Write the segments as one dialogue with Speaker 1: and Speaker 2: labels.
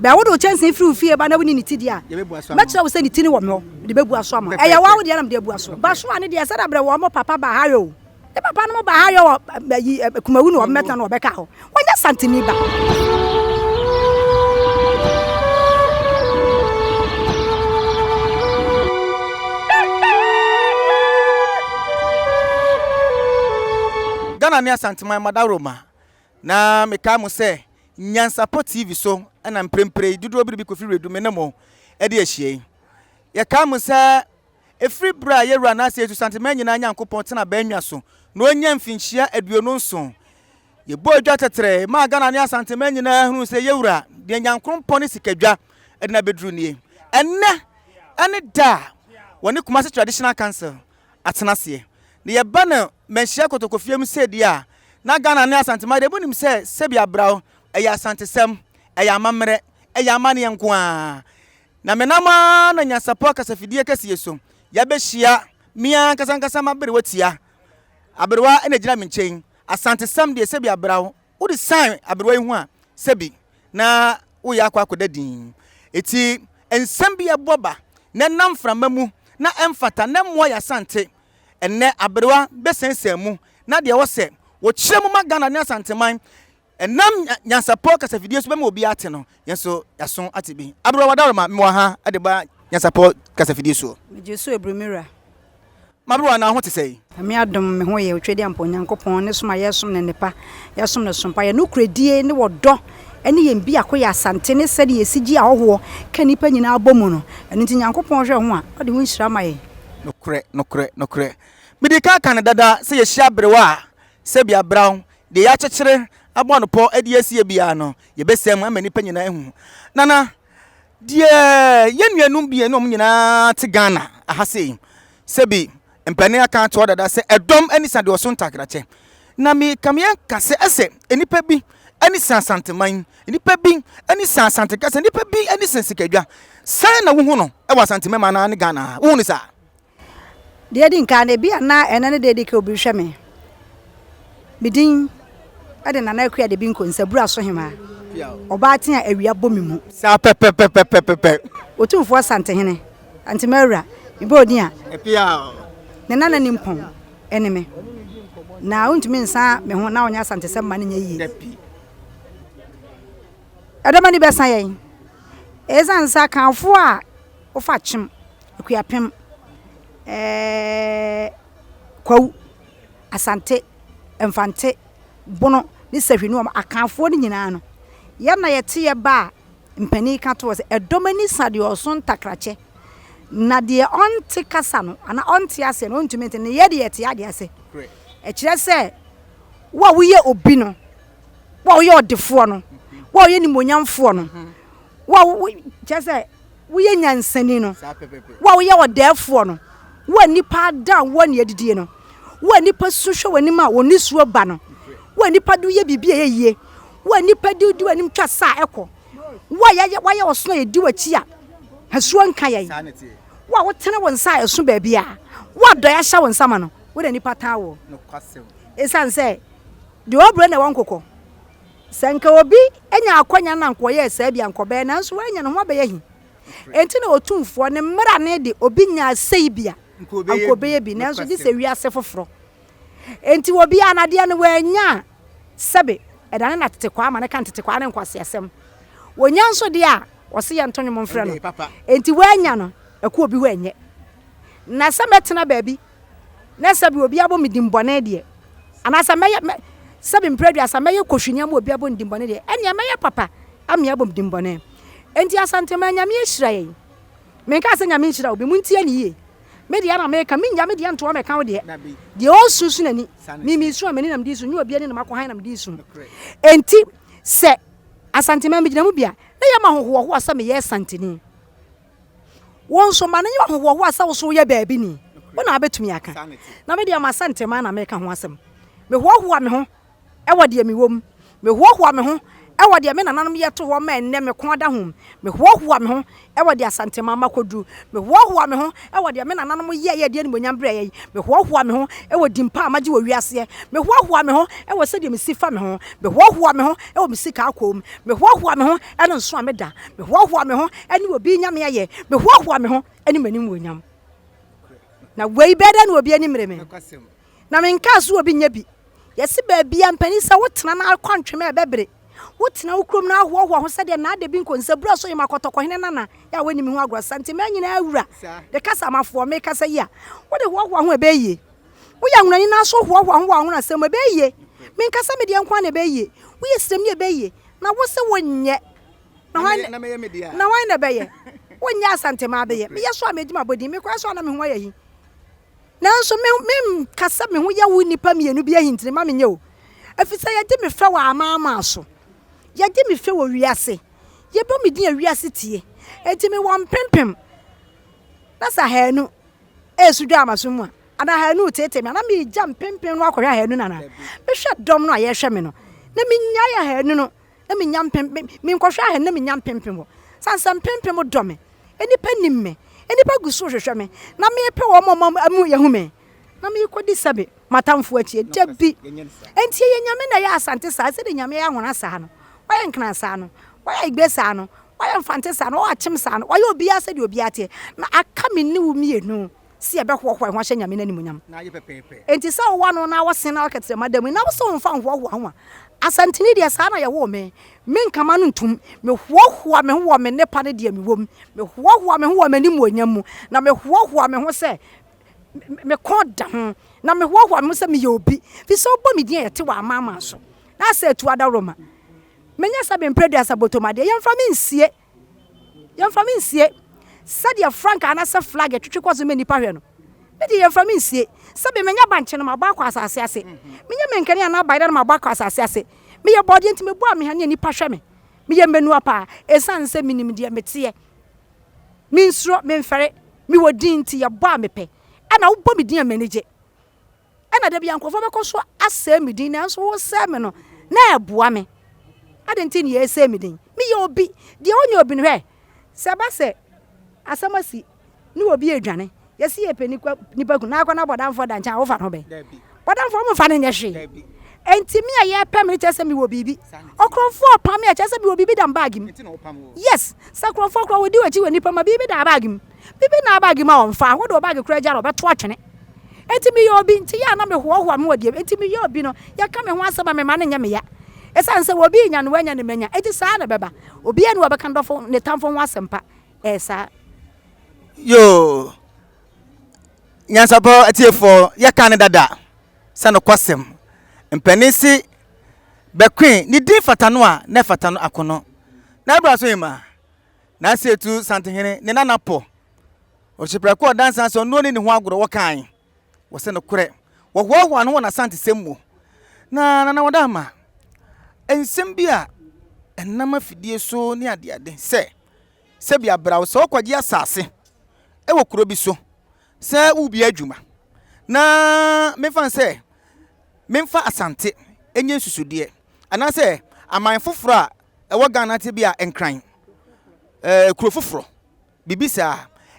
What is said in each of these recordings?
Speaker 1: Bɛ wode wo kyɛnsee firi wo fie ba na wonni ne ti deɛ a, mɛkyerɛ wo sɛ ne ti no wɔ me hɔ, mede bɛbua so ama wo. Ɛyɛ wo ara wo deɛ na mede abua so. Basoa no deɛ, sɛdeɛ berɛ wɔn papa baa ha yɔ o. Ne papa nom baa ha yɔ wɔ ayi Kumawu na wɔbɛtena na wɔbɛka hɔ. Wɔnyɛ Santini ba.
Speaker 2: Ghana ne Asanteman Madaworoma Na mekae mo sɛ Nyansapɔ TV so na mprempren yi dodoɔ bere bi Kofi Wiredu me ne mo de ahyia yi. Yɛkae mo sɛ ɛfiri berɛ a yɛn Wura Nase Yesu Santeman nyinaa Nyankopɔn tena abannwa so na ɔnya mfinhyia 27, yɛbɔɔ dwa tɛtrɛɛ maa Ghana ne Asanteman nyinaa hunuu sɛ yɛn Wura deɛ Nyankoropɔn ne sikadwa de no abɛduru nie. Ɛnnɛ ne da a wɔne Kumasi Traditional Council atena aseɛ. Na yɛba no Manhyia Kotokofie mu sei deɛ a, na Ghana ne Asanteman deɛ monim sɛ sɛbi abraw, ɛyɛ Asantesɛm, ɛyɛ amammerɛ, ɛyɛ amanneɛ nko ara. Na menam ara na Nyansapɔ kasafidie kɛseɛ so, yɛabɛhyia me ara ankasa ankasa m'aberewa tia. Aberewa na ɛgyina me nkyɛn. Asantesɛm deɛ sɛbi abraw, wode san aberewa yi ho a, sɛbi na woreyɛ akɔ akɔda dinn. Enti nsɛm bi ɛbɔ ba na ɛnam mframa mu na ɛmfata na ɛmmoa yɛn Asante. Ɛnnɛ aberewa bɛsɛnsɛn mu na deɛ ɛwɔ sɛ wɔkyerɛ mu ma Ghana ne Asanteman ɛnam nyansapɔ kasafidie so bɛma obiara ate no, yɛn nso yɛaso ate bi. Aberewa Wadaroma, mewɔ ha de ba nyansapɔ kasafidie soɔ.
Speaker 1: Megye so abiri me wura.
Speaker 2: M'aberewa na ho te sɛn?
Speaker 1: Nyame adom me ho yɛ Otwedeampɔn Nyankopɔn ne som a yɛsom no nnepa, yɛsom no som pa, yɛn nokorɛdie ne ɔdɔ ne yɛn biakoyɛ Asante ne sɛdeɛ yɛsi gye ahɔhoɔ ka nnipa nyinaa bɔ mu no, ɛno nti Nyankopɔn hwɛ ho a, ɔde ho nhyira ma yɛn.
Speaker 2: Nokorɛ, nokorɛ, nokorɛ. Medi kan aka no dada sɛ yɛhyia aberewa a, sɛbi abraw, deɛ yɛakyekyere abɔ no pɔ de asie biara no, yɛbɛsia mu ama nnipa nyinaa ahu. Nana, Deɛ yɛn nuanom bi ne wɔn nyinaa te Ghana ha sei, sɛbi mpanin aka ato hɔ dada sɛ ɛdɔm ani sa deɛ ɔso ntakrakyɛ. Na meka me aka sɛ ɛsɛ nnipa bi ani sa Asanteman, nnipa bi ani sa Asante kasa, nnipa bi ani sa sikadwa. Sɛn na wohu no wɔ Asanteman mu anaa ne Ghana ha? Wohu no saa?
Speaker 1: Deɛ edi nkan no, ebia na ɛnnɛ ne da edi kan obi rehwɛ me. Me din de Nana Akua Debi Nkonsa, Bura so Hemaa, ɔbaatan a awia bɔ me mu.
Speaker 2: Saa pɛpɛpɛpɛpɛpɛ.
Speaker 1: Otumfoɔ Asantehene, Antemawura, mebɔ odin a, ne nana nimpɔn ne me. Na wontumi nsa me ho na wonyɛ Asantesɛm ma no nyɛ yie. Ɛdɔm ani bɛsa yɛn. Esiane sɛ Akanfoɔ a wofa kyem Akuapem, ɛɛɛ Kwawu, Asante, Mfante, Bono ne Sahwi ne wɔn Akanfoɔ no nyinaa no, yɛn na yɛte yɛ ba a mpanin ka to hɔ sɛ, ɛdɔm ani sa deɛ ɔso ntakrakyɛ, na deɛ ɔnte kasa no anaa ɔnte aseɛ no ɔntumi nte, na yɛ deɛ yɛte adeɛ ase. Ɛkyerɛ sɛ wo a woyɛ obi no, wo a woyɛ ɔdefoɔ no, wo a woyɛ nimonyamfoɔ no, wo a wo kyerɛ sɛ woyɛ nyansani no, wo a woyɛ ɔdɛɛfoɔ no, wo a nnipa adan wo ani adidie no, wo a nnipa su hwɛ w'anim a wɔn nisuo ba no, wo a nnipa de woyɛ biribi a ɛyɛ yie, wo a nnipa de di w'anim twa sa a ɛkɔ, wo a yɛayɛ woayɛ ɔsono a yɛdi w'akyi a asuo nka yɛn, wo a wotene wo nsa a ɛso baabi a, wo a dɔe ahyɛ wo nsa ma no, wo na nnipa tan woɔ. Ɛsiane sɛ deɛ ɔbrɛ na ɛwɔ nkokɔ. Sɛ nka obi nya akwanya na nka ɔyɛɛ saa bi a, nka ɔbɛyɛ, nanso wannya no, ho abɛyɛ he. Enti na Otumfoɔ ne mmara ne de obi nyaa sei bi a, anka ɔbɛyɛ bi, nanso gye sɛ wiase foforɔ. Enti obiara no adeɛ no wannya a, sɛbe ɛdane no atetekwaa ma no ka ntetekwaa ne nkwaseasɛm. Wɔnya nso deɛ a, wɔse yɛnto nnwom mfrɛ no. Enti wannya no, ɛkɔ obi hɔ ɛnyɛ. Na sɛ mɛtena baabi na sɛbe obi abɔ me dimbɔne deɛ, anaasɛ mɛyɛ, mɛ, sɛbe mprɛ aduasa mɛyɛ kohwini ama obi abɔ me dimbɔne deɛ, ɛnneɛ mɛyɛ papa ama yɛabɔ me dimbɔne. Enti Asanteman, Nyame ahyira yɛn. Menkaa sɛ Nyame nhyira obi, montie no yie. Me deɛ na meka, mennya me deɛ ntoa mɛka wo deɛ. Deɛ ɔresu su n'ani, me mesu a m'ani na mede su, nyɛ obi ani na makɔ hann na mede su. Enti sɛ Asanteman megyina mu bi a, na ɛyɛ me ahohoahoa sɛ meyɛ Asanteni. Wo nso, ma no nyɛ w'ahohoahoa sɛ wo nso woyɛ baabini. Wo na wobɛtumi aka. Na me deɛ, m'Asanteman na mereka ho asɛm. Mehoahoa me ho wɔ deɛ mewɔ mu. Mehoahoa me ho Wɔ deɛ me nananom yɛ too hɔ ma ɛnnɛ me kɔn da ho mu. Mehoahoa me ho wɔ deɛ Asanteman makɔduru. Mehoahoa me ho wɔ deɛ me nananom yɛeɛ a ɛde animuonyam brɛɛ yɛn. Mehoahoa me ho wɔ din pa a magye wɔ wiaseɛ. Mehoahoa me ho wɔ sɛdeɛ mesi fa me ho. Mehoahoa me ho wɔ me sika akɔɔ mu. Mehoahoa me ho ne nso a meda. Mehoahoa me ho ne obi nyame ayɛ. Mehoahoa me ho ne m'animuonyam. Na wei bɛyɛ dɛn na obi ani mmere me? Na menkaa sɛ obi nyɛ bi. Yɛse baabia mpanin sɛ wotena na akɔ antwema ɛbɛbere. Wotena wo kurom na ahoahoa ho sɛdeɛ Naade Binko Nsabura so Yema Kɔtɔkɔhene Nana yɛ a wɔnni me ho agorɔ Santemaa nyinaa wura de kasa amafoɔ mekasa yi a wode hoahoa ho ɛbɛyɛ yie. Woyɛ anwonani na so hoahoa ho wɔ anwonasɛm mu ɛbɛyɛ yie. Menka sɛ medeɛ nko ara na ɛbɛyɛ yie. Woyɛ sremni ɛbɛyɛ yie. Na wose wonyɛ na hwan na hwan na ɛbɛyɛ? Wonyɛ Asantemaa bɛyɛ. Meyɛ so a medi m'abɔdin mekɔyɛ so a na me ho ayɛ hi. Nanso me, menka sɛ me ho yɛ wo nnipa mmienu bi ahintini ma menyɛ o, efisɛ yɛgye me fɛ wɔ amanaman so, yɛgye me fɛ wɔ wiase, yɛbɔ me din a wiase tie, enti mewɔ mpempem. Na sɛ ahanu resu dwa amaso mu a, anaa ahanu reteetee me a, na meregya mpempem no akɔhwɛ ahanu no anaa? Mehwɛ dɔm no a yɛrehwɛ me no, na minyae ahanu no, na minya mpem, me, menkɔhwɛ ahanu na minya mpempem hɔ. Sane sɛ mpempem dɔ me, Nnipa nim me, nnipa gu so rehwehwɛ me, na merepɛ wɔn a wɔamu ahu me, na merekɔdi sɛbe m'atamfo akyi. Dabi! Enti ɛyɛ Nyame na ɛyɛ Asante saa, sɛdeɛ Nyame ayɛ Ahona saa no, wayɛ Nkran saa no, wayɛ Igbe saa no, wayɛ Mfante saa no, wayɛ Akyem saa no, wayɛ obiara sɛdeɛ obiara teɛ, na aka me ne wo mmienu sɛ yɛbɛhoahoa yɛn ho ahyɛ Nyame no animuonyam. Enti sɛ wowɔ ano na wose na woakɛtrɛma da mu yi, na wose womfa nhoahoa ho a, Asanteni deɛ saa na yɛwoo me, menka m'ano ntom, mehoahoa me ho wɔ me nnepa ne deɛ mewɔ mu, mehoahoa me ho wɔ m'animuonyam mu, na mehoahoa me ho sɛ me kɔn da ho, na mehoahoa me ho sɛ meyɛ obi, firi sɛ wobɔ me din a yɛte wɔ amanaman so, na asɛ atu adaworoma. Menyɛ sɛ me mprɛduasa bɔtɔmadeɛ, yɛmfa me nsie. Yɛmfa me nsie sɛdeɛ frankaa anaasɛ flag twetwe kɔ so ma nnipa hwɛ no. Me deɛ yɛmfa me nsie. Sɛbe manya bankye no mabɔ akɔ asase ase. Menyɛ mankani anaa bayerɛ no mabɔ akɔ asase ase. Meyɛ bɔɔdeɛ nti mebɔ a meha ne nnipa hwɛ me. Meyɛ mmenua paa ɛsiane sɛ menim deɛ meteɛ. Mensuro, memfɛre. Mewɔ din nti yɛbɔ a mepɛ. Ɛna wobɔ me din a m'ani gye. Ɛna da biara nkurɔfoɔ bɛkɔ so asɛe me din, nanso wosɛe me no, na ɛboa me. Adɛn nti na yɛresɛe me din? Meyɛ obi. Deɛ ɔnyɛ obi no, hwɛ, sɛ ɛba sɛ asɛm asi ne obi redwane, yɛse yɛpɛ nipa nipa kun, na akɔ na bɔdamfoɔ da nkyɛn a, wofa no ho bɛn? Bɔdamfoɔ momfa no nyɛ hwee. Enti me a yɛrepɛ me no kyerɛ sɛ mewɔ biribi. Ɔkorɔmfoɔ ɔpam me a kyerɛ sɛ mewɔ biribi da me baage mu. Yes, sɛ korɔmfoɔ koraa wɔdi w'akyi wɔ nipa mu a, biribi da baage mu. Biribi nna baage mu a ɔmfa, wode wo baage koraa gya no ɔbɛto atwene. Enti meyɛ obi, nti yɛ a na mehoahoa me ho wɔ deɛ, enti meyɛ obi no, yɛka me ho asɛm a mema no nyɛ me ya. Ɛsiane sɛ obi renya no wanya no manya, enti saa na ɛbɛba. Obiara nni hɔ a ɔbɛka ne dɔfo, ne tamfo ho asɛm pa. Ɛyɛ saa.
Speaker 2: Yoo, Nyansapɔ atiefoɔ, yɛka no dada sɛ nokwasɛm, mpanin se bɛkoe, ne din fata no a, na ɛfata no akono. Na ɛbra so hemmaa, N'Asetu Santehene ne Nana Pɔ, Ɔhyeprɛko Ɔdansa sɛ ɔno ɔnni ne ho agorɔ, wɔkae wɔ sɛ nokorɛ wɔhoahoa ne ho wɔ n'Asantesɛm mu. Na Nana Wɔdaama, nsɛm bi a ɛnam afidie so ne adeade sɛ, sɛbi abraw sɛ wokɔgye asase wɔ kuro bi so sɛ worebue adwuma na memfa no sɛ memfa Asante nyɛ nsusudeɛ anaasɛ aman foforɔ a ɛwɔ Ghana te bi a Nkran, ɛɛ kuro foforɔ, biribi saa.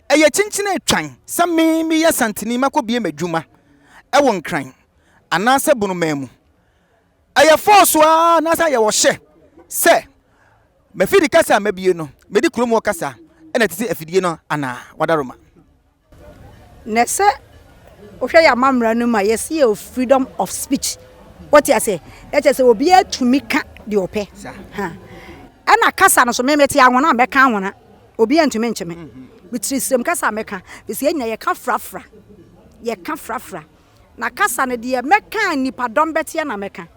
Speaker 2: Ɛyɛ kyinkyin atwan sɛ me meyɛ Asanteni makɔbue m'adwuma ɛwɔ Nkran anaasɛ Bonoman mu. Ɛyɛ fɔɔso ara anaasɛ ayɛ ɔhyɛ sɛ mafidi kasa a mabue no, mede kurom hɔ kasa na ɛtete afidie no anaa? Wadaroma.
Speaker 1: Na sɛ wohwɛ yɛn amammerɛ no mu a, yɛse yɛwɔ freedom of speech. Wote aseɛ? Na kyerɛ sɛ obiara tumi ka deɛ ɔpɛ. Ha. Ɛna kasa no so, me mete anwona a mɛka anwona. Obiara ntumi nkye me. Metiri srem kasa a mɛka. Firi sɛ yɛn nyinaa yɛka frafra. Yɛka frafra. Na kasa no deɛ mɛka a nnipadɔm bɛteɛ na mɛka.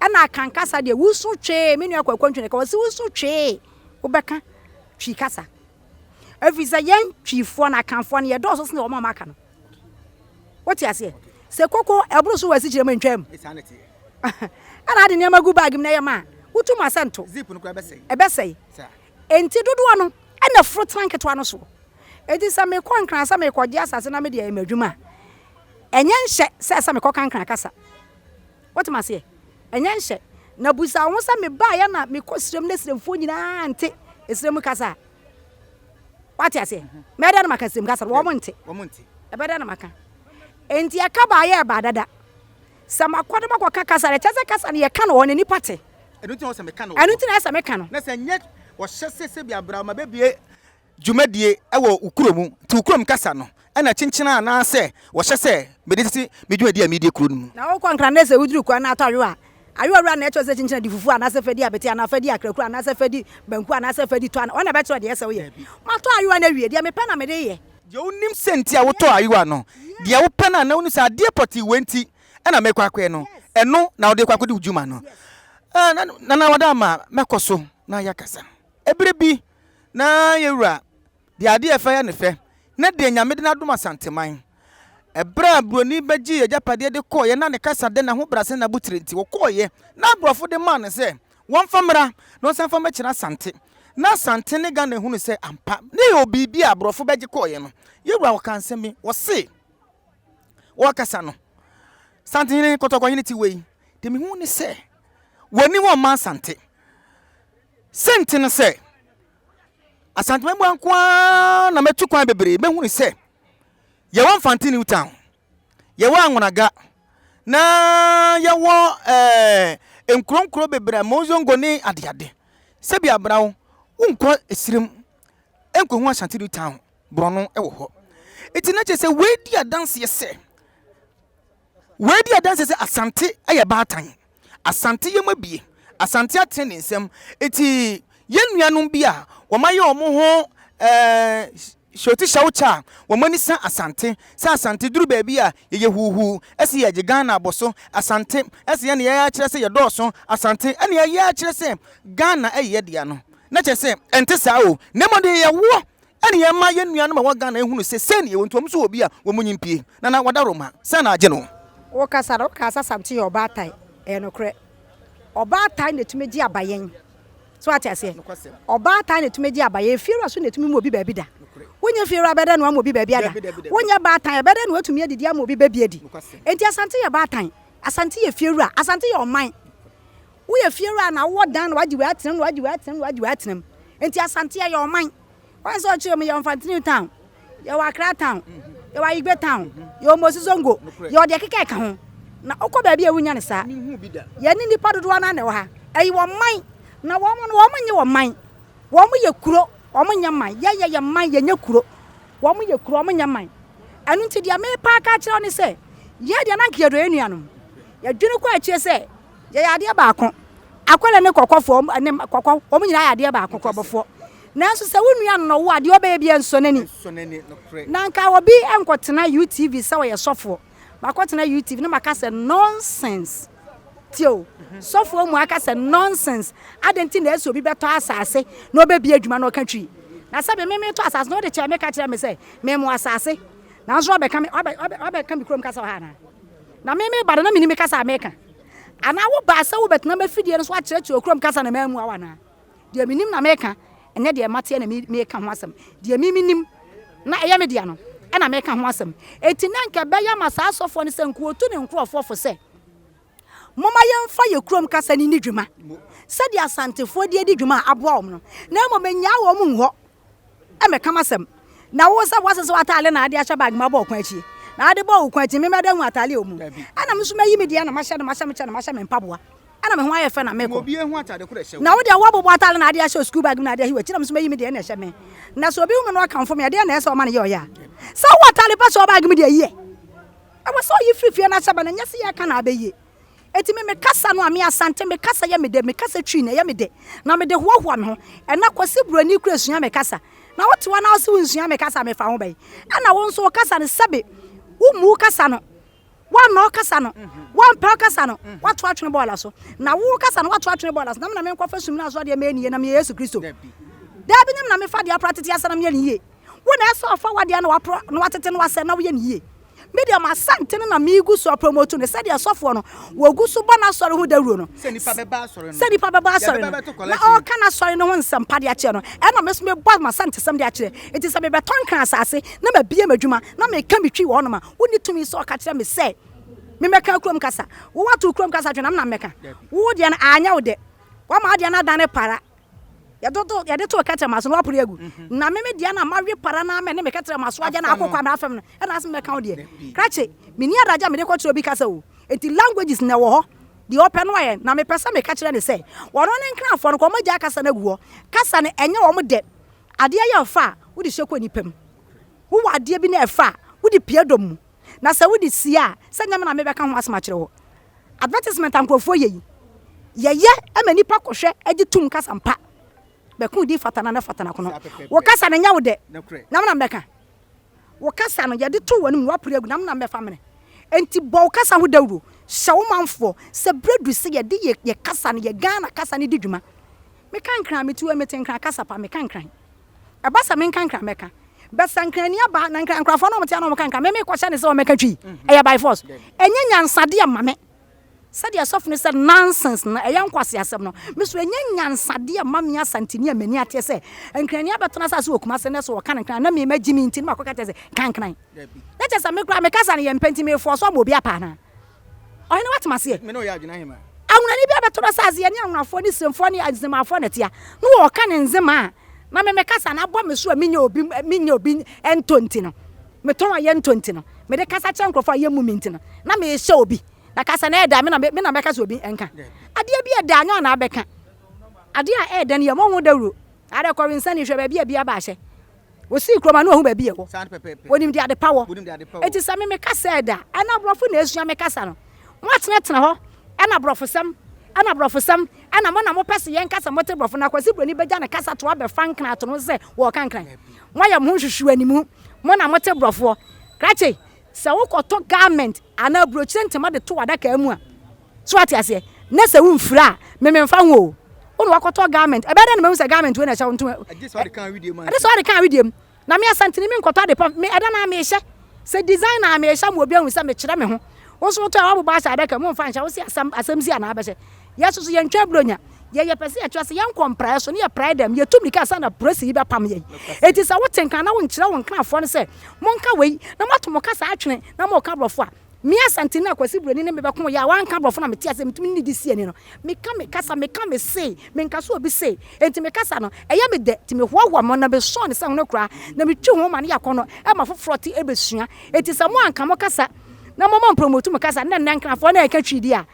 Speaker 1: Ɛna Akan kasa deɛ wusu twee, me nua Kwaku Antwi na ɛka, ɔse wusu twee, wobɛka Twi kasa. Ɛfiri sɛ yɛn Twifoɔ no, Akanfoɔ no, yɛdɔɔso sene wɔn a wɔaka no. Wote aseɛ? Sɛ koko ɛboro so wɔ asikyire mu ntwam. Ɛna ade nneɛma gu baage mu na ɛyɛ ma a, wotu ma sɛ nto. Ɛbɛsɛe. Enti dodoɔ no ɛna foro tena nketewa no soɔ. Enti sɛ mekɔ Nkran sɛ mekɔgye asase na mede ayɛ m'adwuma a, ɛnyɛ nhyɛ sɛ sɛ mekɔka Nkran kasa. Wote me aseɛ? Ɛnyɛ nhyɛ. Na busa wo ho sɛ mebaeɛ na mekɔ serem na seremfoɔ nyinaa nte serem kasa a. Wate aseɛ? Mɛyɛ dɛn na maka serem kasa no? Wɔn nte. Ɛbɛyɛ dɛn na maka? Enti ɛka baeɛ ɛbaa dada. Sɛ makɔ na makɔka kasa no, ɛkyerɛ sɛ kasa no yɛka no wɔ hɔ na nnipa te.
Speaker 2: Ɛno nti na ɛsɛ meka no wɔ hɔ.
Speaker 1: Ɛno nti na ɛsɛ meka no.
Speaker 2: Na sɛ nyɛ ɔhyɛ sɛ sɛbi abraham abɛbue dwumadie wɔ wo kuro mu, nti wo kurom kasa no na kyenkyena anaasɛ wɔhyɛ sɛ mede tete me dwumadie a meredie kuro no mu.
Speaker 1: Na wokɔ Nkran na sɛ woduru kwan na atɔ ayowa a, ayowa wura na ɛkyerɛ wo sɛ kyenkyena di fufuo anaasɛ fa di abete anaa fa di akrakuro anaasɛ fa di banku anaasɛ fa di tɔ anaa, wɔn na ɛbɛkyerɛ wo deɛ ɛsɛ woyɛ. Matɔ ayowa no awie, deɛ mepɛ na mede yɛ.
Speaker 2: Deɛ wonim sɛ nti a wotɔɔ ayowa no, deɛ wopɛ no a na wonim sɛ adeɛ pɔtee wei nti na merekɔ akɔyɛ no, ɛno na wode rekɔ akɔdi wo dwuma no. Nana Wadaama, mɛkɔ so na yɛakasa. Ɛberɛ bi na yɛn wura deɛ adeɛ ɛfɛ yɛ ne fɛ na deɛ Nyame de no adom Asanteman. Ɛberɛ a buroni bɛgyee agyapadeɛ de kɔeɛ na ne kasa dɛ n'ahobrɛase ne n'abotire nti wɔkɔeɛ na aborɔfo de maa no sɛ wɔmfa mmra na ɔnsan mfa mmɛkyerɛ Asante na Asante ne Ghana hunu sɛ ampa ne yɛwɔ biribi a aborɔfo bɛgye kɔeɛ no. Yɛn wura ɔkaa nsɛm bi, ɔse wɔrekasa no Santehene Kɔtɔkɔhene te wei deɛ mehu ne sɛ wɔnni hɔ mma Asante. Sɛnti ne sɛ, Asante Mabua nko ara na matu kwan bebree mɛhunu sɛ yɛwɔ Mfante New Town, yɛwɔ Anwonaga, na yɛwɔ ɛɛ eh, nkuro nkuro bebree, Mozongo ne adeade. Sɛbi abena wo, wonkɔ esirim nkɔhu Asante New Town borɔno wɔ hɔ. Eti na kyerɛ sɛ wei di adanseɛ sɛ wei di adanseɛ sɛ Asante yɛ baatan. Asante yam abue, Asante atene ne nsam. Enti yɛn nuanom bi a wɔayɛ wɔn ho ɛɛ hyɛwtihyɛwkyɛ a wɔn ani sa Asante sɛ Asante duru baabi a yɛyɛ huuhuu, ɛsɛ yɛgye Ghana abɔ so, Asante ɛsɛ yɛn na yɛyɛ akyerɛ sɛ yɛdɔɔso, Asante ɛna yɛyɛ akyerɛ sɛ Ghana ɛyɛ yɛ dea no. Na kyerɛ sɛ ɛnte saa o, na mmom deɛ yɛwɔ Ɛne yɛma yɛn nuanom a ɛwɔ Ghana hunu sɛ sei na yɛwɔ nti wɔn nso wɔ bi a wɔn nyi mpie. Nana Wadaroma, sɛn na agye no?
Speaker 1: Wo kasa no, wo kaa sɛ Asante yɛ ɔbaatan, ɛyɛ nokorɛ. Ɔbaatan na ɛtumi gye abayɛn. So wate aseɛ? Ɔbaatan na ɛtumi gye abayɛn. Efiewura so na ɛtumi ma obi baabi da. Wonyɛ fiewura bɛdɛ na wama obi baabi ada. Wonyɛ baatan ɛbɛdɛ na watumi adidi ama obi baabi adi. Enti Asante yɛ baatan. Asante yɛ fiewura. Asante yɛ ɔman. Woyɛ fiewura na wowɔ dan na wagye wei atena mu na wagye wei atena mu na wagye wei atena mu. Enti Asante yɛ ɔman. Wɔn sɛ ɔkyerɛ mu yɛwɔ Mfantini town, yɛwɔ Accra town, yɛwɔ Ayigbe town, yɛwɔ Mosi Zongo, yɛwɔ deɛ keka ɛka ho. Na wokɔ baabi a wonya no saa. Yɛne nnipa dodoɔ no na ɛwɔ ha. Ɛyɛ wɔn man. Na wɔn no wɔn nyɛ wɔn man. Wɔn yɛ kuro, wɔn nyɛ man. Yɛn yɛyɛ man, yɛnyɛ kuro. Wɔn yɛ kuro, wɔn nyɛ man. Ɛno nti deɛ mepa aka akyerɛ wo ne sɛ, yɛn deɛ na anka yɛdɔ yɛn nuanom. Yɛdwene kɔ akyire sɛ Yɛyɛ adeɛ baako. Akwadaa ne kɔkɔfoɔ ne kɔkɔ, wɔn nyinaa yɛ adeɛ baako, kɔbɔfoɔ. Nanso sɛ wo nua no wo a, deɛ ɔbɛyɛ biara nsɔ n'ani. Na nka obi nkɔtena UTV sɛ ɔyɛ sɔfoɔ. Makɔtena UTV na maka sɛ nonsense. Tie o, sɔfoɔ mu aka sɛ nonsense. Adɛn nti na ɛsɛ obi bɛtɔ asase na ɔbɛbie adwuma na ɔka twi? Na sɛbe me metɔ asase na wode kyerɛ me ka kyerɛ me sɛ memo asase. Nanso wabɛka me wabɛka me kurom kasa wɔ ha anaa? Na me meba no na menni me kasa a meka. Anaa wobaa sɛ wobɛtena m'afidie no so akyerɛkyerɛ okurom kasa na mammua wo anaa? Deɛ menim na meka, ɛnyɛ deɛ mateɛ na meka ho asɛm. Deɛ me menim na ɛyɛ me dea no, ɛna meka ho asɛm. Enti na anka ɛbɛyɛ ama saa asɔfoɔ no sɛ nka wɔtu ne nkurɔfoɔ fo sɛ, Momma yɛmfa yɛn kurom kasa no nni dwuma sɛdeɛ Asantefoɔ de adi dwuma a aboa wɔn no, na mmom nnyaa wɔn nhɔ Ɛmmɛka m'asɛm. Na wo sɛ woasesa w'ataade na ade ahyɛ bag mu abɔ wo kɔn akyi. Na ade bɔɔ wo kɔn akyi, me mɛda hu ataade a ɛwɔ mu. Ɛna me nso mayi me deɛ na mahyɛ na mahyɛ me kyɛ na mahyɛ me mpaboa. Ɛna me ho ayɛ fɛ na mekɔ. Na wo deɛ woabobɔ ataade na ade ahyɛ wo sukuu bag mu na ade ahi w'akyi na me nso mayi me deɛ na ɛhyɛ me. Na sɛ obi hu me na ɔkamfo me a, ɛdeɛn na ɛsɛ sɛ ɔma no yɛ ɔyɛ a? Sɛ wowɔ ataade pa hyɛ wo bag mu deɛ, yie. Ɛwɔ sɛ ɔyi firi fie na ahyɛ ba no, ɛnyɛ sɛ yɛreka na abɛyie. Enti me me kasa no a, me Asante, me kasa yɛ me dɛ, me kasa Twi no, ɛyɛ me dɛ, na mede hoahoa me ho. Ɛnnɛ Kwasi Buroni kura sua me kasa, na wote hɔ na wose wonsua me kasa a, mefa ho bɛn? Ɛna wo nso wo kasa no, sɛbe wommu wo kasa no, woannɔ wo kasa no, woampɛ wo kasa no, woato atwene bɔɔla so. Na wo wo kasa no, woato atwene bɔɔla so, na me na menkɔfa sum no aso adeɛ mɛyɛ no yie, na meyɛ Yesu Kristo? Daabi, nyɛ me na mefa deɛ apra tete asa na meyɛ no yie. Wo na ɛsɛ ɔfa w'adeɛ na wapra na watete na wasɛ na woyɛ no yie. Me deɛ m'asante no na megu so apromote no sɛdeɛ sɔfoɔ no wɔgu so bɔ n'asɔre ho dawuro no.
Speaker 2: Sɛ nipa bɛba asɔre no.
Speaker 1: Sɛ nipa bɛba asɔre no. Na ɔreka n'asɔre no ho nsɛmpa de akyerɛ no. Ɛna me nso mebɔ m'asantesɛm de akyerɛ. Nti sɛ mebɛtɔ Nkran asase na mabue m'adwuma na meka me twi wɔ hɔnom a, wonni tumi sɛ ɔka kyerɛ me sɛ. Me mɛka kurom kasa. Wo woato kurom kasa twene na me na mɛka. Wo deɛ no anyɛ wo dɛ. Woama wo deɛ no adane para. Yɛde to yɛde too kɛtrɛma so na woapore agu. Na me me deɛ no a mawe para no ara mɛ ne me kɛtrɛma so agya no akokɔ a mafam no ɛna ase mɛka wo deɛ. Krakye, menni adagye a mede kɔkyerɛ obi kasa o. Enti languages na ɛwɔ hɔ. Deɛ ɔpɛ no ayɛ. Na mepɛ sɛ meka kyerɛ no sɛ ɔno ne Nkrafoɔ no kɔ wɔagyae kasa no agu hɔ. Kasa no ɛnyɛ wɔn dɛ. Adeɛ yɛ ɔfa a, wode hyɛ kɔ nnipa mu. Wowɔ adeɛ bi na ɛfa a, wode pue dɔm mu. Na sɛ wode sie a, sɛ nyɛ me na mebɛka ho asɛm akyerɛ wo. Advertisement a nkurɔfoɔ yɛ yi, yɛyɛ ma nnipa kɔhwɛ gye tom kasa mpa. Bɛko wo din fata no a, na fata no akono. Wo kasa no nyɛ wo dɛ, na me na mebɛka. Wo kasa no, yɛde too w'anom no, woapere agu, na me na mebɛfa mene. Enti bɔ wo kasa ho dawuro, hyɛ wo manfoɔ sɛ berɛ du sɛ yɛde yɛ yɛ kasa no, yɛ Ghana kasa no di dwuma. Meka Nkran, mete hɔ yi, mete Nkran kasa pa, meka Nkran. Ɛba sɛ menka Nkran mɛka. But sɛ Nkrani aba na Nkran nkurɔfoɔ no wɔte a na wɔka Nkran, me mekɔhyɛ no sɛ ɔmmɛka Twi, ɛyɛ by force. Ɛnyɛ nyansadeɛ mma me. Sɛdeɛ sɔfo no sɛ nonsense no, ɛyɛ nkwaseasɛm no, me nso ɛnyɛ nyansadeɛ mma me Asanteni a m'ani ateɛ sɛ Nkrani abɛtena asase wɔ Kumase nnɛ sɛ ɔka no Nkran na me magye me nti na makɔka kyerɛ sɛ ka Nkran. Na kyerɛ sɛ me koraa me kasa no yɛ mpɛ nti mefɔɔso ama obi apa anaa? Ɔhene woate m'aseɛ? Anwonani bi abɛto n'asase, yɛne anwonafoɔ ne Siremfoɔ ne Nzemafoɔ na ɛtea, na ɔka ne Nzema a, na me mekasa na abɔ me so a menyɛ obi menyɛ obi ntɔ nti no, metɔn a yɛntɔ nti no, mede kasa kyerɛ nkurɔfoɔ a yɛmmu me nti no, na mehyɛ obi, na kasa no ɛɛdɛ a, me na me na mɛka sɛ obi nka. Adeɛ bi ɛdɛ a, nyɛ ɔna abɛka. Adeɛ a ɛɛdɛ no yɛmmɔ ho dawuro. Adɛ kɔwensani hwɛ baabi a bi aba ahyɛ. Osii kurom a na wahu baabi a ɛwɔ. Onim deɛ adepa wɔ. Enti sɛ me meka sɛ ɛda a, ɛna aborɔfo na esua me kasa no. Moatenatena hɔ, ɛna aborɔfosɛm, ɛna aborɔfosɛm, ɛna mo na mopɛ sɛ yɛnka sɛ mote borɔfo. Na Kwasi Broni bɛgya ne kasa to abɛfa nkran ato ne ho sɛ wɔreka nkran. Moayɛ mo ho nhwehwɛanimu. Mo na mote borɔfoɔ. Krakye, sɛ wokɔtɔ garment anaa aburokyire ntoma de to w'adaka mu a, So wate aseɛ? Na sɛ womfira a, me memfa ho o. Wo na wakɔtɔ garment. Ɛbɛyɛ dɛn na mahu sɛ garment wei na ɛhyɛ wo ntoma?
Speaker 2: Ɛgye sɛ ɔde ka awedeɛ mu
Speaker 1: ansa. Ɛgye sɛ ɔde ka awedeɛ mu. Na me Asanteni menkɔtɔ ade pa. Me ɛda no ara mehyɛ. Sɛ design a mehyɛ ama obi ahu sɛ mekyerɛ me ho. Wo nso wotɔ a woabobɔ ahyɛ adaka mu womfa nhyɛ. Wo se asɛm asɛm si anaa bɛhyɛ. Yɛn nso so yɛntwa aburonya. Yɛ yɛpɛ sɛ yɛkyerɛ sɛ yɛnkɔ mpraeɛ so ne yɛprae dɛm. Yɛtu mmirika ansa na polisi yi bɛpam yɛn. Enti sɛ wote nka na wonkyerɛ wo nkrafoɔ no sɛ monka wei na moato mo kasa atwene na moreka borɔfo a, Me Asanteni a Kwasi Broni ne me bɛko yɛ a wanka borɔfo na mete ase metumi ne no di si ani no, meka me kasa, meka me se, menka sɛ obi se, enti me kasa no, ɛyɛ me dɛ, nti mehoahoa me ho na mesɔɔ ne sɛ hono koraa na metwi ho ma no yɛ akɔnnɔ ma foforɔ te bɛsua. Enti sɛ mo anka mo kasa na moama mpromotu mo kasa na nnɛ Nkrafoɔ na ɛka Twi deɛ a,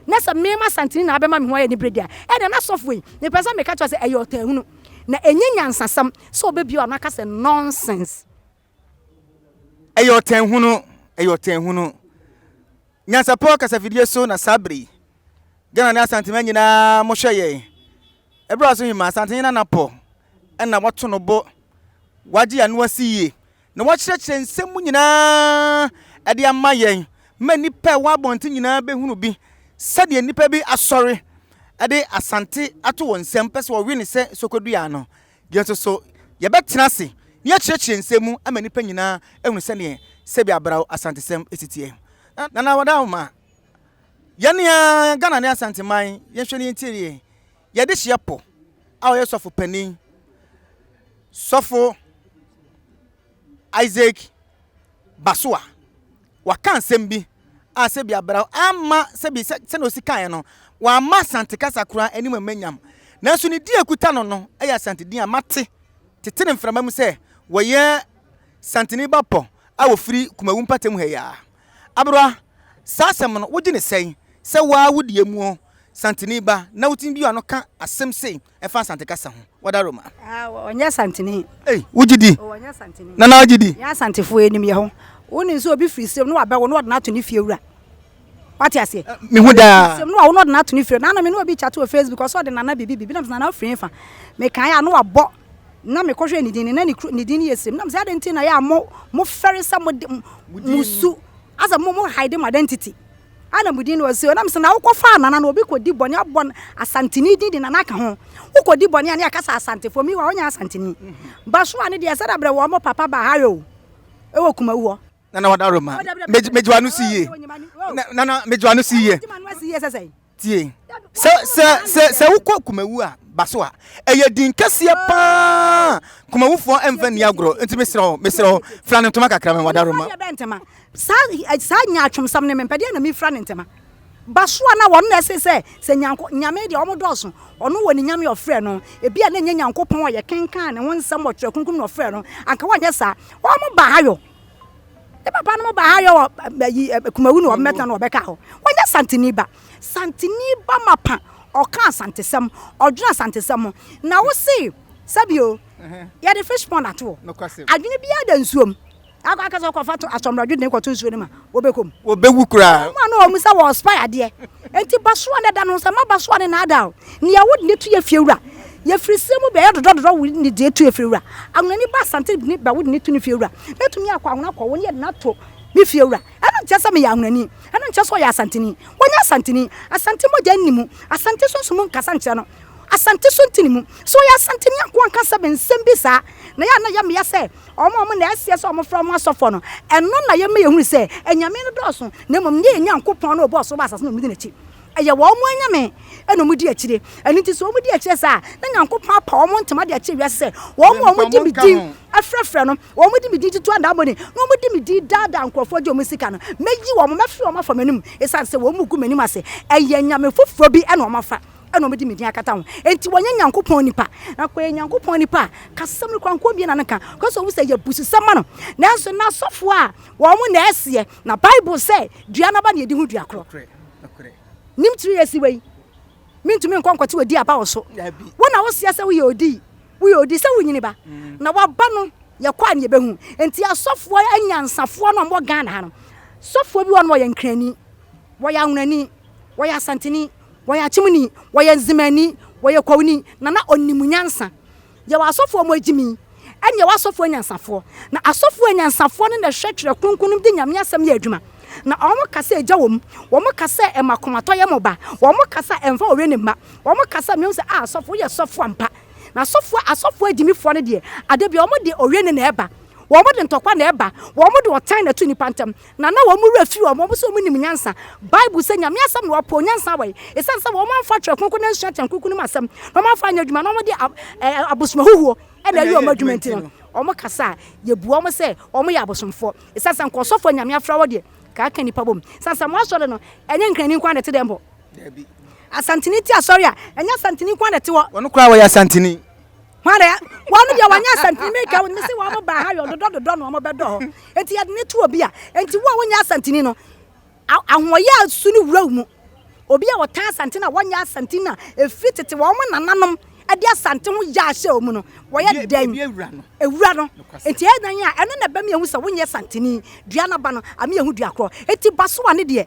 Speaker 1: na sɛ me m'Asanteni na abɛma me ho ayɛ anibere deɛ a, ɛnneɛ na sɔfoɔ yi, mepɛ sɛ meka kyerɛ wo sɛ ɛyɛ ɔtaahunu na ɛnyɛ nyansasɛm sɛ ɔbɛbue w'ano aka sɛ nonsense.
Speaker 2: Ɛyɛ ɔtanhunu, ɛyɛ ɔtanhunu. Nyansapɔ kasafidie so na saa bere yi, Ghana ne Asanteman nyinaa mohwɛ yɛn. Ɛberɛ a so hema Asantehene Nana Pɔ ɛna wato no bo, wagye ano asi yie, na wakyerɛkyerɛ nsɛm mu nyinaa ɛde ama yɛn ma nnipa a ɛwɔ abɔnten nyinaa bɛhunu bi sɛdeɛ nnipa bi asɔre ɛde Asante ato wɔn nsam pɛ sɛ wɔwe ne sɛ sokodua no. Yɛn nso so, yɛbɛtena ase na yɛakyerɛkyerɛ nsɛm mu ama nnipa nyinaa ahunu sɛdeɛ sɛbi abraw Asantesɛm si teɛ. Nana Wadawoma, yɛn a Ghana ne Asanteman, yɛnhwɛ ne yɛntie yie. Yɛde hyeɛ pɔ a ɔyɛ sɔfo panin, sɔfo Isaac Basoa, waka asɛm bi a sɛbi abrɛ amma sɛbi sɛnea osi kaeɛ no, wamma Asante kasa koraa anim amma nyam. Nanso ne din a ekuta no no yɛ Asante din a mate tete ne mframa mu sɛ wɔyɛ Santeni ba pɔ a wɔfiri Kumawu mpatamu ha yi ara. Aberewa, saa asɛm no wogye no sɛn sɛ wo ara wo deɛ muo Santeni ba na wotumi bi w'ano ka asɛm sei ɛfa Asante kasa ho? Wadaroma.
Speaker 1: Ah, ɔnyɛ Asanteni.
Speaker 2: Ei, wogye di?
Speaker 1: Oh, ɔnyɛ Asanteni.
Speaker 2: Nana wogye di?
Speaker 1: Yɛn Asantefoɔ yɛnim yɛ ho. Wonim sɛ obi firi serem na wabɛwo na ɔde no ato ne fie wura. Wate aseɛ?
Speaker 2: Eh, mehu daa.
Speaker 1: Serem na wawo na ɔde no ato ne fie. Nana me ne obi chat wɔ Facebook ɔsɛ ɔde Nana bibi bibi na mesɛ Nana wofiri hefa? Mekae a na wabɔ na mekɔhwɛ ne din no na ne kuro ne din no yɛ serem na mesɛ adɛn nti na yɛ a mo mo fɛre sɛ mo de mo su asɛ mo mo hide mo identity. Ana mo din no ɔse ɔnam sɛ na wokɔ faa nana no obi kɔ di bɔne abɔ asanteni din de nana aka ho wokɔ di bɔne a ne akasa asantefoɔ mi wa ɔnyɛ asanteni basoa ne deɛ sɛ da brɛ wɔn mo papa ba ha yɛ o ɛwɔ kumawu hɔ.
Speaker 2: Nana wada roma megye wano si yie nana megye wano si yie tie sɛ sɛ sɛ sɛ wokɔ kumawu a basoa ɛyɛ din kɛseɛ paa. Kumawufoɔ mfa nni agorɔ. Nti mesrɛ wo, mesrɛ wo, fira no ntoma kakra ma me, Wadaroma.
Speaker 1: Mefa deɛ bɛn ntoma? Saa, saa nyaatwomsɛm no mempɛ. Deɛn na mefira no ntoma? Basoa no a wɔn na ɛse sɛ, sɛ Nyanko, Nyame deɛ wɔn dɔɔso, ɔno wɔ ne Nyame a ɔfrɛ no, ebia na ɛnyɛ Nyankopɔn a yɛkenkan ne ho nsɛm wɔ Twerɛ Kronkron mu na ɔfrɛ no, anka wɔnyɛ saa. Wɔn ba ha yɔ. Ne papa no ba ha yɔ wɔ ayi, Kumawu na wɔbɛtena na wɔbɛka hɔ. Wɔnyɛ Santini ba. Santini ba mapa, ɔka Asantesɛm, ɔdwene Asantesɛm ho. Na wo se, sɛbi o, yɛde fish pond ato hɔ. Adwene biara da nsuo mu. Akɔ aka sɛ ɔkɔfa to asɔmbrɛdwe de kɔto nsuo no ma wɔbɛkɔ mu.
Speaker 2: Wɔbɛwu koraa.
Speaker 1: Wɔn a na wɔn sɛ wɔ spy adeɛ. Nti basoa no da no sɛ ma basoa no naadaa o. Nea wode ne to yɛ fie wura. Yɛfiri serɛ mu bɛyɛ dodɔdodɔ wo ne deɛ to yɛ fie wura. Ahonani ba Asante ne ba wode ne to ne fie wura. Mɛtumi akɔ Ahona akɔ wo ne yɛde no ato me fie wura. Ɛno nkyerɛ sɛ meyɛ Ahonani. Ɛno nkyerɛ sɛ ɔyɛ Asanteni. Ɔnyɛ Asanteni. Asante mogya nni mu. Asante sunsum nkasa nkyerɛ no. Asante so nti ne mu. Sɛ ɔyɛ Asanteni a nko anka sɛ nsɛm bi saa. Na ɛyɛ a na ɛyɛ me ya sɛ wɔn a wɔn na ɛseɛ sɛ wɔfrɛ wɔn asɔfoɔ no, ɛno na yɛma yɛhunu sɛ anyame no dɔɔso, na mmom nyɛ yɛn Nyankopɔn no a ɔbɔɔ soro bɔɔ asase no na wɔdi n'akyi. Ɛyɛ wɔn anyame na wɔdi akyire. Ɛno nti sɛ wɔdi akyire saa a, na Nyankopɔn apa wɔn ntoma de akyerɛ wiase sɛ wɔn a wɔdi me din frɛfrɛ no, wɔdi me din tutu adammɔne, na wɔdi me din daadaa nkurɔfoɔ gye wɔn sika no, mɛyi wɔn, mɛfiri wɔn afa m'anim, ɛsiane sɛ wɔgu m'anim ase. Ɛyɛ anyame foforɔ bi na wɔafa. Ɛna wɔde me din akata ho. Enti wɔnyɛ Nyankopɔn nipa. Na kɔyɛ Nyankopɔn nipa a, kasɛm no koraa nkoa bie na no nka. Kɔ sɛ wɔhu sɛ ɛyɛ abususɛm ma no. Nanso na asɔfoɔ a wɔn na ɛseɛ, na Bible sɛ dua no aba na yɛdi ho dua korɔ. Nim tiri yɛsi wei. Mentumi nkɔ nkɔte odi aba wɔ so. Wo na woseɛ sɛ woyɛ odi, woyɛ odi sɛ wonyini ba. Na waba no yɛkɔ a ne yɛbɛhu. Enti asɔfoɔ anyansafoɔ no a wɔwɔ Ghana ha no, sɔfoɔ bi wɔ hɔ no wɔyɛ Nkrani, wɔyɛ Awonani, wɔyɛ Asanteni, Wɔyɛ Akyemni, wɔyɛ Nzemani, wɔyɛ Kwawuni, na na ɔnim nyansa. Yɛwɔ asɔfoɔ a wɔagyimi, ɛne yɛwɔ asɔfoɔ anyansafoɔ. Na asɔfoɔ anyansafoɔ no na ɛhwɛ Twerɛ Kronkron no mu de Nyame asɛm yɛ adwuma. Na wɔn ka sɛ egya wɔ mu, wɔn ka sɛ ɛma akomatɔyam ba, wɔn ka sɛ ɛmfa ɔwɛni mma, wɔn ka sɛ mehu sɛ ah sɔfo woyɛ sɔfo ampa. Na asɔfoɔ asɔfoɔ agyimifoɔ no deɛ, ada biara wɔn de ɔwɛni na ɛba, wɔn de ntɔkwa na ɛba, wɔn de ɔtan na ɛto nnipa ntam. Na na wɔn werɛ fi wɔn, wɔn sɛ wɔn nim nyansa. Bible sɛ, Nyame asɛm na wɔpoo nyansa wɔ yi. Esiane sɛ wɔn amfa Twerɛ Kronkron no ansua Twerɛ Kronkron no mu asɛm, na wɔn amfa anyɛ adwuma, na wɔn de abosom ahuhuo na ɛyɛ wɔn adwuma nti no, wɔn kasa a, yɛbu wɔn sɛ wɔn yɛ abosomfoɔ. Esiane sɛ nka ɔsɔfoɔ a Nyame afra wɔ deɛ, ka aka nnipa bom. Esiane sɛ mo asɔre no, ɛnyɛ Nkrani nko ara na ɛte dɛm hɔ. Asanteni te asɔre a, ɛnyɛ Asanteni nko ara na ɛte hɔ.
Speaker 2: Wɔn koraa wɔyɛ Asanteni.
Speaker 1: Hwan na wɔn deɛ wɔnyɛ asantini meka wɔn mese wɔn baa ha yɛ ɔdodɔ dodɔ na wɔn bɛdɔ hɔ enti yɛde ne to obi a enti wo a wonyɛ asantini no ahoɔyɛ a su no wura wo mu obi a wɔtan asantini a wɔnyɛ asantini na efiri tete wɔn nananom ɛde asante ho yɛ ahyɛ wɔn mu no wɔyɛ dɛn ewura no enti ɛyɛ dan a ɛno na ɛbɛn mi ehu sɛ wonyɛ asantini dua n'aba no ami ehu dua korɔ enti basoa ne deɛ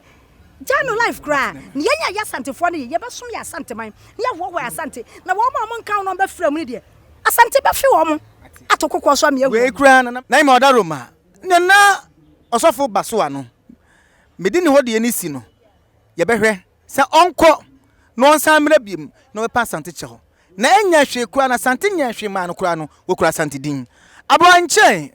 Speaker 1: Gyaa no life koraa. Ne yɛn a yɛ Asantefoɔ no ye, yɛbɛsom yɛ Asanteman, na yɛahoahoa yɛ Asante. Na wɔn a wɔnka ho na wɔbɛfra mu no deɛ, Asante bɛfe wɔn ato kokoɔ so ama yɛahu
Speaker 2: Wei
Speaker 1: wɔn.
Speaker 2: koraa Nana Naima Ɔdaroma ne na Ɔsɔfo Basoa no, mede ne hɔ deɛ no si no, yɛbɛhwɛ sɛ ɔnkɔ na ɔnsan mmra biom na ɔbɛpa Asante kyɛw. Na ɛnyɛ hwee koraa na Asante nyɛɛ hwee maa no koraa no, wɔkura Asante din. Aboa nkyɛn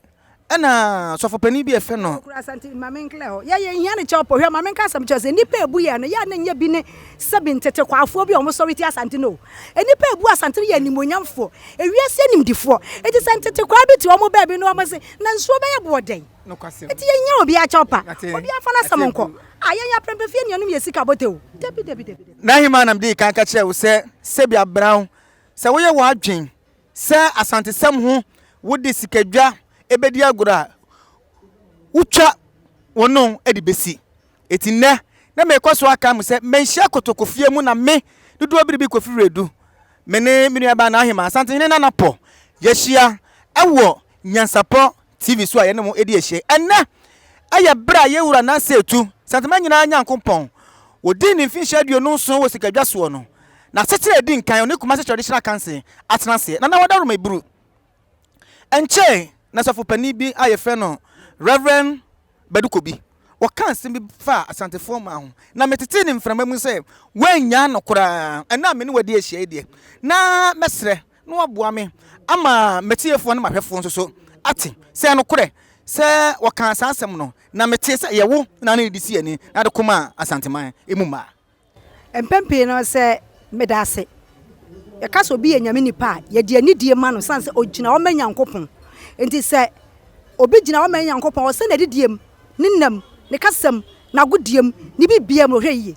Speaker 2: ɛna sɔfopanin bi a yɛfrɛ no.
Speaker 1: Wɔkura Asante, ma menklɛ hɔ. Yɛ yɛnhia ne kyɛw po. Hwɛ, ma menka asɛm kyerɛ wo sɛ, nnipa a ɛbu yɛn no, yɛ a na ɛnyɛ bi ne sɛbi ntetekwaafoɔ bi a wɔsɔre tia Asante no o. Nnipa a ɛbu Asante no yɛ animuonyamfoɔ, ewiase animdifoɔ. Enti sɛ ntetekwaa bi te wɔn baabi na wɔse, na nsuo bɛyɛ boɔ dɛn? Enti yɛnhia obiara kyɛw pa. Obiara mfa n'asɛm nkɔ. Ah, yɛn yɛ aprɛmpɛfie nuanom yɛ sika bɔtɛ o. Dabi, dabi, dabi, dabi.
Speaker 2: N'ahemaa na medii kan ka kyerɛɛ wo sɛ, sɛbi abran, sɛ woyɛ w'adwen sɛ Asantesɛm ho wode sikadwa bɛdi agorɔ a, wotwa wo no de bɛsi. Enti nnɛ, na merekɔ so akae mo sɛ manhyia Kotokofie mu na me dodoɔ biribi Kofi Wiredu, me ne me nuabaa N'ahemaa, Asantehene Nana Pɔ, yɛahyia wɔ Nyansapɔ TV so a yɛne mo redi ahyia yi. Ɛnnɛ yɛ bere a yɛn Wura Nanse Atu, Santema nyinaa Nyankopɔn, odii ne mfinhyia 27 wɔ sikadwa soɔ no, n'asetra a edi nkan, ɔne Kumasi Traditional Council atena aseɛ. Nana Wadaroma Iburu. Ɛnkyɛe na sɔfo panin bi a yɛfrɛ no Rev. Badu Kobi, wɔkaa asɛm bi faa Asantefoɔ mmaa ho, na metetee no mframa mu sɛ wɔannyaa no koraa. Ɛnnɛ a me ne wo adi ahyia yi deɛ, na mɛsrɛ na woaboa me ama m'atiefoɔ ne m'ahwɛfoɔ nso so ate sɛ ɛyɛ nokorɛ sɛ wɔkaa saa asɛm no, na metee sɛ ɛyɛ wo na ne de sii ani na de ko maa Asanteman mu mmaa.
Speaker 1: Mpɛn pii no sɛ meda ase. Yɛka sɛ obi yɛ Nyame nipa a, yɛde anidie ma no sane sɛ ɔgyina hɔ ma Nyankopɔn. Enti sɛ obi gyina hɔ ma Nyankopɔn, ɔsɛ n'adidie mu, ne nna mu, ne kasa mu, n'agodie mu, ne biribiara mu, ɔhwɛ yie.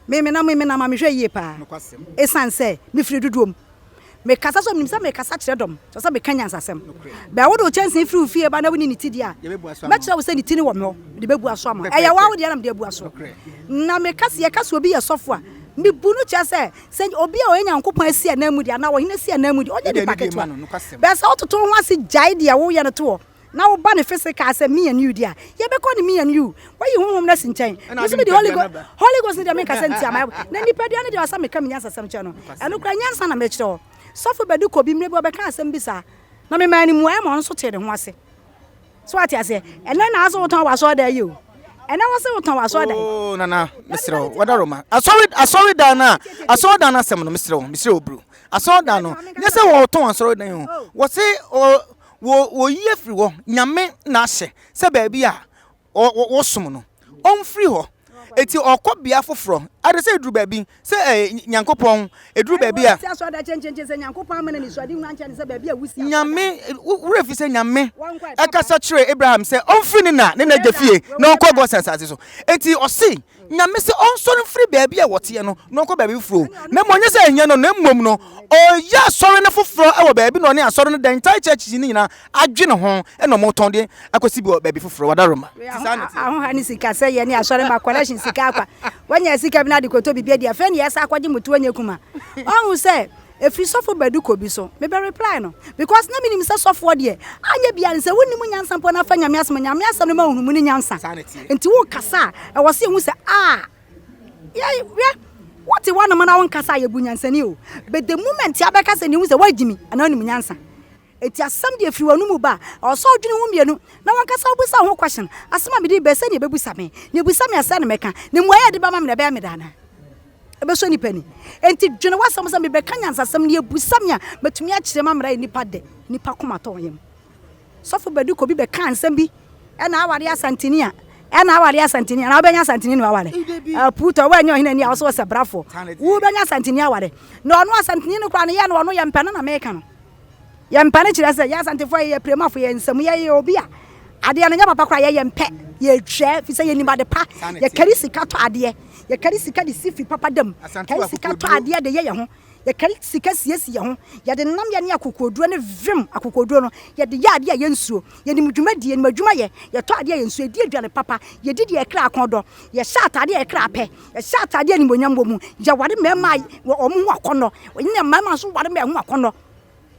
Speaker 1: Me menam yi menam a mehwɛ yie paa. Ɛsiane sɛ mefiri dodoɔ mu. Mekasa so a menim sɛ mekasa kyerɛ dɔm, kyerɛ sɛ meka nyansasɛm. Bɛɛ wode wo kyɛnsee firi wo fie ba na wonni ne ti deɛ a, mɛkyerɛ wo sɛ ne ti no wɔ me hɔ, mede bɛbua so ama wo. Ɛyɛ wo ara wo deɛ na mede abua so. Na meka sɛ yɛka sɛ obi yɛ sɔfo a, mebu no kyerɛ sɛ, sɛ obi a ɔyɛ Nyankopɔn asi ananmu deɛ anaa ɔhene asi ananmu deɛ, ɔnyɛ nipa ketewa. Bɛɛ sɛ wototo wo ho ase gyae deɛ woyɛ no to hɔ na woba ne physical sɛ me and you deɛ a, yɛbɛkɔ ne me and you. Wayi honhom no asi nkyɛn. Me nso mede Holy Ghost, Holy Ghost no deɛ menkasa ntia ma na nipadua no deɛ ɔsɛ meka me nyansasɛm kyerɛ no. Ɛno koraa nyansa na mekyerɛ hɔ. Sɔfo Badu kɔ bi mmerɛ bi ɔbɛka asɛm bi saa na memaa no mmuaeɛ ma ɔno nso tee ne ho ase. So wate aseɛ? Ɛnɛ na ase wotɔn w'asɔredan yi o. Ɛnɛ wɔ se wotɔn w'asɔredan.
Speaker 2: Oh nana mesrɛ wo wadaroma asɔre asɔredan no a asɔredan no asɛm no mesrɛ wo mesrɛ wo bro asɔredan no nyɛ sɛ wɔtɔn asɔredan o wɔse wɔ wɔyi afiri hɔ nyame na ahyɛ sɛ baabi a wɔsom no ɔmfiri hɔ eti ɔkɔ bea foforɔ ade sɛ eduru baabi sɛ ɛɛ nyankopɔn eduru baabi a nyame wura fi sɛ nyame ɛkasa kyerɛ Abraham sɛ ɔmfiri ne na ne n'agya fie na ɔnkɔ Gosen asase so eti ɔse Nyame sɛ ɔnsɔre mfiri baabi a wɔteɛ no na ɔnkɔ baabi foforɔ, na mmom ɔnyɛ sɛ ɛnyɛ no, na mmom no ɔreyɛ asɔre no foforɔ wɔ baabi na ɔne asɔre no the entire church no nyinaa adwene ho na wɔtɔn de akɔsi bi wɔ baabi foforɔ. Wadaroma.
Speaker 1: Nti saa na ɛteɛ. Ahoha ne sika sɛ yɛ ne asɔre ma collection sika akwa. Wanya sika bi na ade kɔtɔ biribi adi afei ne yɛsa akɔgye mo tuo nyɛ kuma. Ɔhu sɛ Ɛfiri sɔfo Badu Kobi so me bɛ reply no because na menim sɛ sɔfoɔ deɛ anyɛ biara no sɛ wonim nyansa mpo na fa Nyame asɛm a Nyame asɛm no ma nhunumu ne nyansa nti wo kasa a ɛwɔ sɛ yɛhu sɛ ah yɛ hwɛ wote hɔ nom na wo nkasa a yɛbu nyansani o but the moment abɛka sɛ ne hu sɛ woagyimi anaa wonim nyansa Enti asɛm deɛ firi w'anomu ba a, ɛwɔ sɛ wodwene ho mmienu na w'ankasa wobisa wo ho question, Asɛm a mede reba yi, sɛn na ɛbɛbusa me? Nea ɛbusa me a, sɛn na mɛka? Na mmuaeɛ a ɛde bɛma me no, ɛbɛyɛ me dɛ anaa? Ɛbɛsɔ nnipa ani. Enti dwene w'asɛm ho sɛ, 'Mebɛka nyansasɛm na ɛbusa me a, mɛtumi akyerɛ mu amena ayɛ nnipa dɛ, nnipa koma atɔ wɔn yam. Sɔfo Badu Kobi bɛkaa nsɛm bi, Ɛna aware Asanteni a, ɛna aware Asanteni a, na wobɛnya Asanteni na waware. Apuutɔ, woanyɛ ɔhene ani a, wo so wosɛ brafoɔ. Wobɛnya Asanteni aware. Na ɔno Asanteni no koraa no, yɛ no ɔno yɛmpɛ no na meka no. Yɛmpɛ no kyerɛ sɛ yɛn Asantefoɔ yɛyɛ piremafo, yɛyɛ nsamu, yɛyɛ obi a adeɛ no nyɛ papa koraa yɛyɛ mpɛ, yɛtwɛ fi sɛ yɛnim ade pa, yɛkari sika tɔ adeɛ, yɛkari sika de si fi papa da mu, kari sika tɔ adeɛ de yɛ yɛn ho, yɛkari sika siesie yɛn ho, yɛde nam yɛ ne akokoɔduro ne vim akokoɔduro no yɛde yɛ adeɛ a yɛnsuo, yɛnim dwumadie, yɛnim adwuma yɛ, yɛtɔ adeɛ a yɛnsuo, yɛdi aduane papa, yɛdi deɛ ɛkra akɔn dɔ, yɛhyɛ ataadeɛ a ɛkra pɛ, yɛhyɛ ataadeɛ a animuonyam wɔ mu, yɛware mmarima a wɔn ho akɔnnɔ, ne mmarima nso ware mmaa ho akɔnnɔ.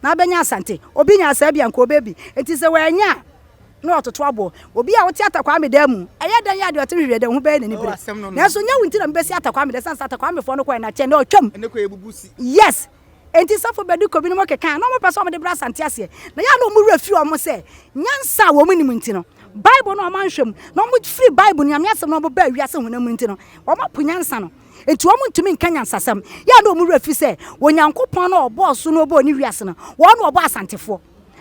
Speaker 1: Na abɛnya Asante. Obi nya saa bi a nka ɔbɛ bi. Nti sɛ wannya a, na ɔtoto aboɔ. Obi a wote Atakwaame dan mu, ɛyɛ dɛn a deɛ ɔte hwehwɛ dɛn ho bɛyɛ n'ani bere. Nanso nyɛ wo nti na mebɛsi Atakwaame dan, ɛsiane sɛ Atakwamefoɔ no kɔɛ na kyɛ na ɔtwam. Yes. Enti sɔfo Badu kɔ binom keka a, na wɔpɛ sɛ wɔde brɛ Asante aseɛ. Na yɛ a na wɔn werɛ fi wɔn sɛ nyansa a wɔn nim nti no, Bible no a wɔanhwɛ mu, na wɔfiri Bible, Nyame asɛm no, wɔbaa wiase honam mu nti no, wɔapo nyansa no. Enti wɔntumi nka nyansasɛm. Yɛ a na wɔn werɛ fi sɛ Onyankopɔn no a ɔbɔɔ soro na ɔbɔɔ ne wiase no, wɔn na ɔbɔɔ Asantefoɔ.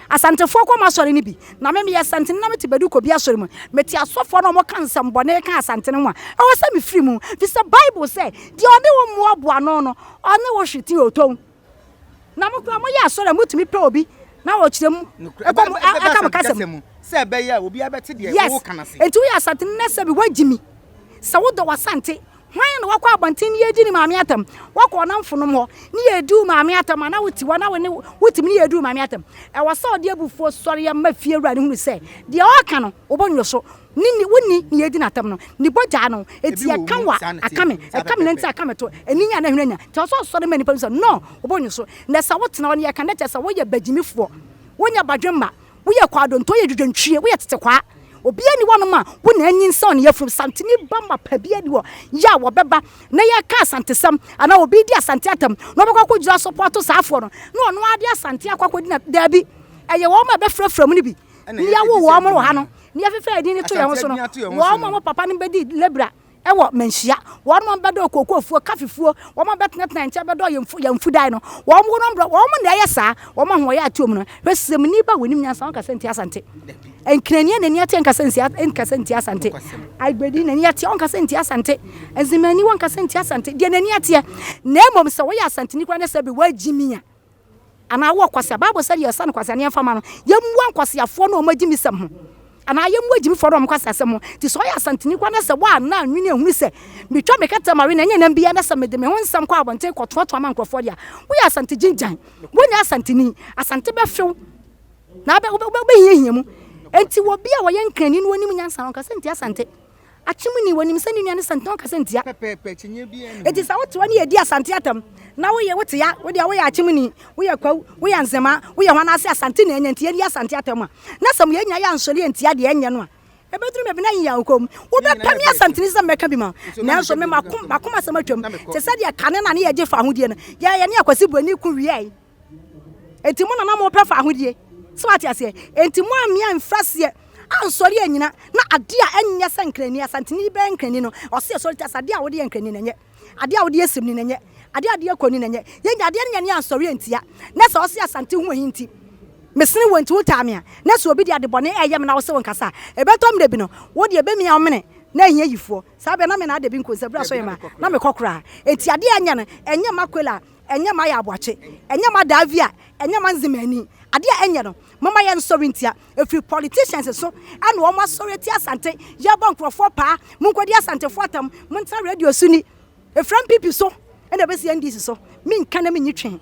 Speaker 1: Asantefoɔ kɔ m'asɔre no bi. Na me meyɛ Asanteni na mete Badu Kobi asɔre mu. Mete asɔfoɔ no a wɔka nsɛmbɔne ka Asantene ho a, ɛwɔ sɛ mefiri mu. Firi sɛ Bible sɛ, Deɛ ɔne wo mmoaboa ano no, ɔne wo hwete otow. Na mo koraa moyɛ asɔre a motumi pɛ obi na ɔkyerɛ mu ɛkɔ mo ɛka mo kasa mu.
Speaker 2: Sɛ ɛbɛyɛ a obiara bɛte deɛ
Speaker 1: Yes.
Speaker 2: woka no ase.
Speaker 1: Enti woyɛ Asanteni na sɛbi woagye mi. Sɛ wodɔ w'Asante, hwan na wakɔ abɔnten ne yɛredi ne maame atɛm? Wakɔ ɔnamfonom hɔ ne yɛredi wo maame atɛm anaa wote hɔ na wo ne wotumi ne yɛredi wo maame atɛm? Ɛwɔ sɛ ɔde abufuo sɔre ma fiewura no hunu sɛ deɛ ɔreka no wobɔ so. Ne ni wonni ne yɛredi no atɛm no, ne bɔgyaa no. Enti ɛka wo a, aka me, ɛka me nanti aka me to, ani nya na hwene anya. Nti ɛwɔ sɛ ɔsɔre ma nnipa no sɛ no, wobɔ nwo so. Na sɛ wotena hɔ ne yɛka no kyerɛ sɛ woyɛ bagyimifoɔ, wonyɛ badwemma. Woyɛ kwaadonto, woyɛ dwodwontwie, woyɛ tetekwaa. Obiara nni hɔnom a wo na anyinsɛn ne yafunu. Santene ba mapa biara nni hɔ yɛ a wɔbɛba na yɛreka Asantesɛm anaa obi redi Asante atam na ɔbɛkɔ akɔgyina asɔpɔɔto saa afoɔ no na ɔno ara de Asante akɔ akɔdi na daabi. Ɛyɛ wɔn a ɛbɛfrafra mu no bi na yɛawo wɔn wɔ ha no na yɛfefɛ yɛn din no to yɛn ho so no, wɔn a wɔn papa no bɛdi lebra. Wɔ manhyia, wɔn a wɔbɛdɔɔ kookoofuo, kafefuo, wɔn a wɔbɛtenatena nkyɛn bɛdɔɔ yɛn mfu, yɛn mfudan no, wɔn wɔn brɛ, wɔn na ɛyɛ saa, wɔn ahoɔyɛ atuom no. Hwɛ sremni ba wɔnim nyansa, ɔnkasa ntia Asante. Nkrani a n'ani ate nkasa ntia, nkasa ntia Asante. Agbedi n'ani ate, ɔnkasa ntia Asante. Nzemani wɔnkasa ntia Asante. Deɛ n'ani ateɛ. Na mmom sɛ woyɛ Asanteni koraa na sɛ bi woagyimi a, Anaa wowɔ kwasea? Bible sɛ deɛ ɛsɛ no kwasea no yɛmfa ma no. Yɛmmua nkwaseafoɔ ne wɔn agyimisɛm ho. Anaa yɛmmua agyimifoɔ ne wɔn nkwaseasɛm ho. Nti sɛ ɔyɛ Asanteni koraa na sɛ woanna annwene anhunu sɛ metwa me kɛtɛ ma we na ɛnyɛ nam biara na sɛ mede me ho nsɛm kɔ abɔnten kɔtoatoa ma nkurɔfoɔ deɛ a, woyɛ Asante gyingyan. Wonyɛ Asanteni. Asante bɛfew na wobɛhiahia mu. Enti obi a ɔyɛ Nkrani na ɔnim nyansa no ɔnkasa ntia Asante. Akyemuni, wɔnim sɛ ne nua ne Sante ɔnkasa ntia. Enti sɛ wote hɔ ne yɛdi Asante atɛm na woyɛ wote ya, wo deɛ woyɛ Akyemuni, woyɛ Kwawu, woyɛ Nzema, woyɛ hwan ase Asante na ɛnyɛ nti yɛdi Asante atɛm a, na sɛ mo yɛn nyinaa yɛansɔre antia deɛ ɛnyɛ no a, ɛbɛduru baabi na yɛn kɔm. Wobɛpɛ me Asanteni sɛ mɛka bi ma wo, nanso me m'akoma asɛm atwam te sɛ deɛ kane no a ne yɛgye fawohodie no, yɛn yɛne Akwasi Broni ko wiae. Enti mo na na mopɛ fawohodie. So wate aseɛ? Enti mo ammea amfiri aseɛ ansɔre annyina na adeɛ a ɛnyɛ sɛ nkrani, Asanteni bɛyɛ nkrani no, ɔse ɛsɔre tia sɛ adeɛ a wode yɛ nkrani no ɛnyɛ, adeɛ a wode yɛ siremni no ɛnyɛ, adeɛ a wode yɛ kɔni no ɛnyɛ. Yɛnya adeɛ no nyɛ ne ansɔre antia. Na sɛ ɔse Asante ho ahi nti, mesene wo nti wotaa me a, na sɛ obi de ade bɔne ɛyɛ me na wose wonkasa a, ɛbɛtɔ mmerɛ bi no, wo deɛ ɛbɛmia wo mene na ahia yifoɔ. Saa berɛ na me na ada bi nkonsa berɛ a sɔre ma na mekɔ koraa. Enti adeɛ a ɛnyɛ no, ɛnyɛ Makwela Ɛnyɛ ma yɛ aboakye, ɛnyɛ ma daavia, ɛnyɛ ma nzemani. Adeɛ a ɛnyɛ no, momma yɛnsɔre ntia. Ɛfiri politicians so ɛna wɔn asɔre atia Asante. Yɛbɔ nkurɔfoɔ paa, monkɔdi Asantefoɔ atam, montena radio so ni. Ɛfiri NPP so ɛna ɛbɛsi NDC so. Menka na menyi twe.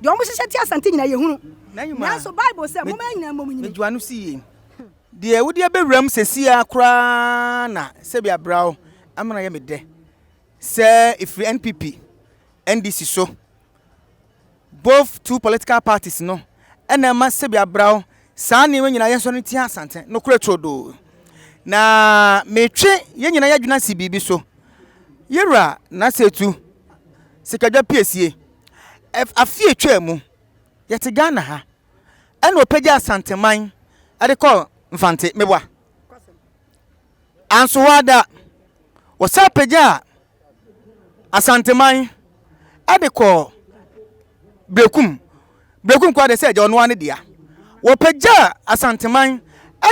Speaker 1: Deɛ wɔn hyehyɛ tia Asante nyinaa yɛhunu. Nanso Bible sɛ, momma yɛn nyinaa mmom nyini.
Speaker 2: Megye w'ano si yie. Deɛ wode abɛwura mu seesei ara koraa na sɛbi abra wo ama no ayɛ me dɛ. Sɛ ɛfiri NPP NDC so. Both two political parties no ɛna ɛma sɛbi abraw saa nneɛma nyinaa yɛnsɔre ntia Asante. Nokorɛ turodoo. Na metwe yɛn nyinaa yɛadwene asi biribi so. Yɛwura Nasetu Sikadwa Piesie, afe atwaa mu, yɛte Ghana ha, ɛna ɔpagya Asanteman ɛde kɔɔ Mfante, meboa. Anso hɔ ara da, wɔsan pagyaa Asanteman de kɔɔ Berekum. Berekum koraa deɛ sɛ agya ɔno ara ne dea. Wɔpagyaa Asanteman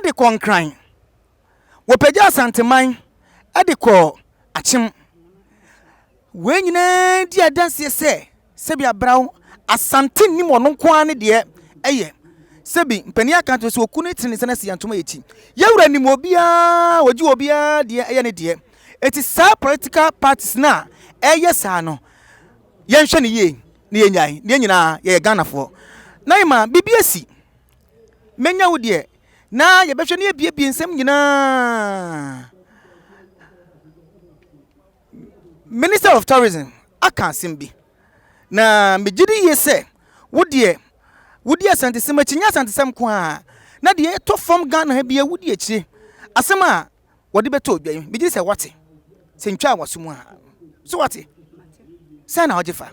Speaker 2: de kɔɔ Nkran. Wɔpagyaa Asanteman de kɔɔ Akyem. Wei nyinaa di adanseɛ sɛ Sɛbi abraw, Asante nnim ɔno nko ara ne deɛ ɛyɛ. Sɛbi mpanin aka akyerɛ sɛ oku ne tene sɛ n'asi antoma yɛ ti. Yɛwura nim obiara, ɔgye obiara deɛ ɛyɛ ne deɛ. Eti saa political parties no a ɛyɛ saa no, yɛnhwɛ no yie na yɛnyae. Na yɛn nyinaa yɛyɛ Ghanafoɔ. Naima, biribi asi. Mɛnya wo deɛ, na yɛbɛhwɛ na yɛabiebie nsɛm nyinaa. Minister of Tourism aka asɛm bi, na megye di yie sɛ wo deɛ wodi Asantesɛm akyi, nyɛ Asantesɛm nko ara, na deɛ ɛtɔ fam Ghana ha biara wodi akyire. Asɛm a wɔde bɛtɔ dwa yi, megye di sɛ woate, sɛ ntwaa w'aso mu a, so woate? Sɛn na wogye fa?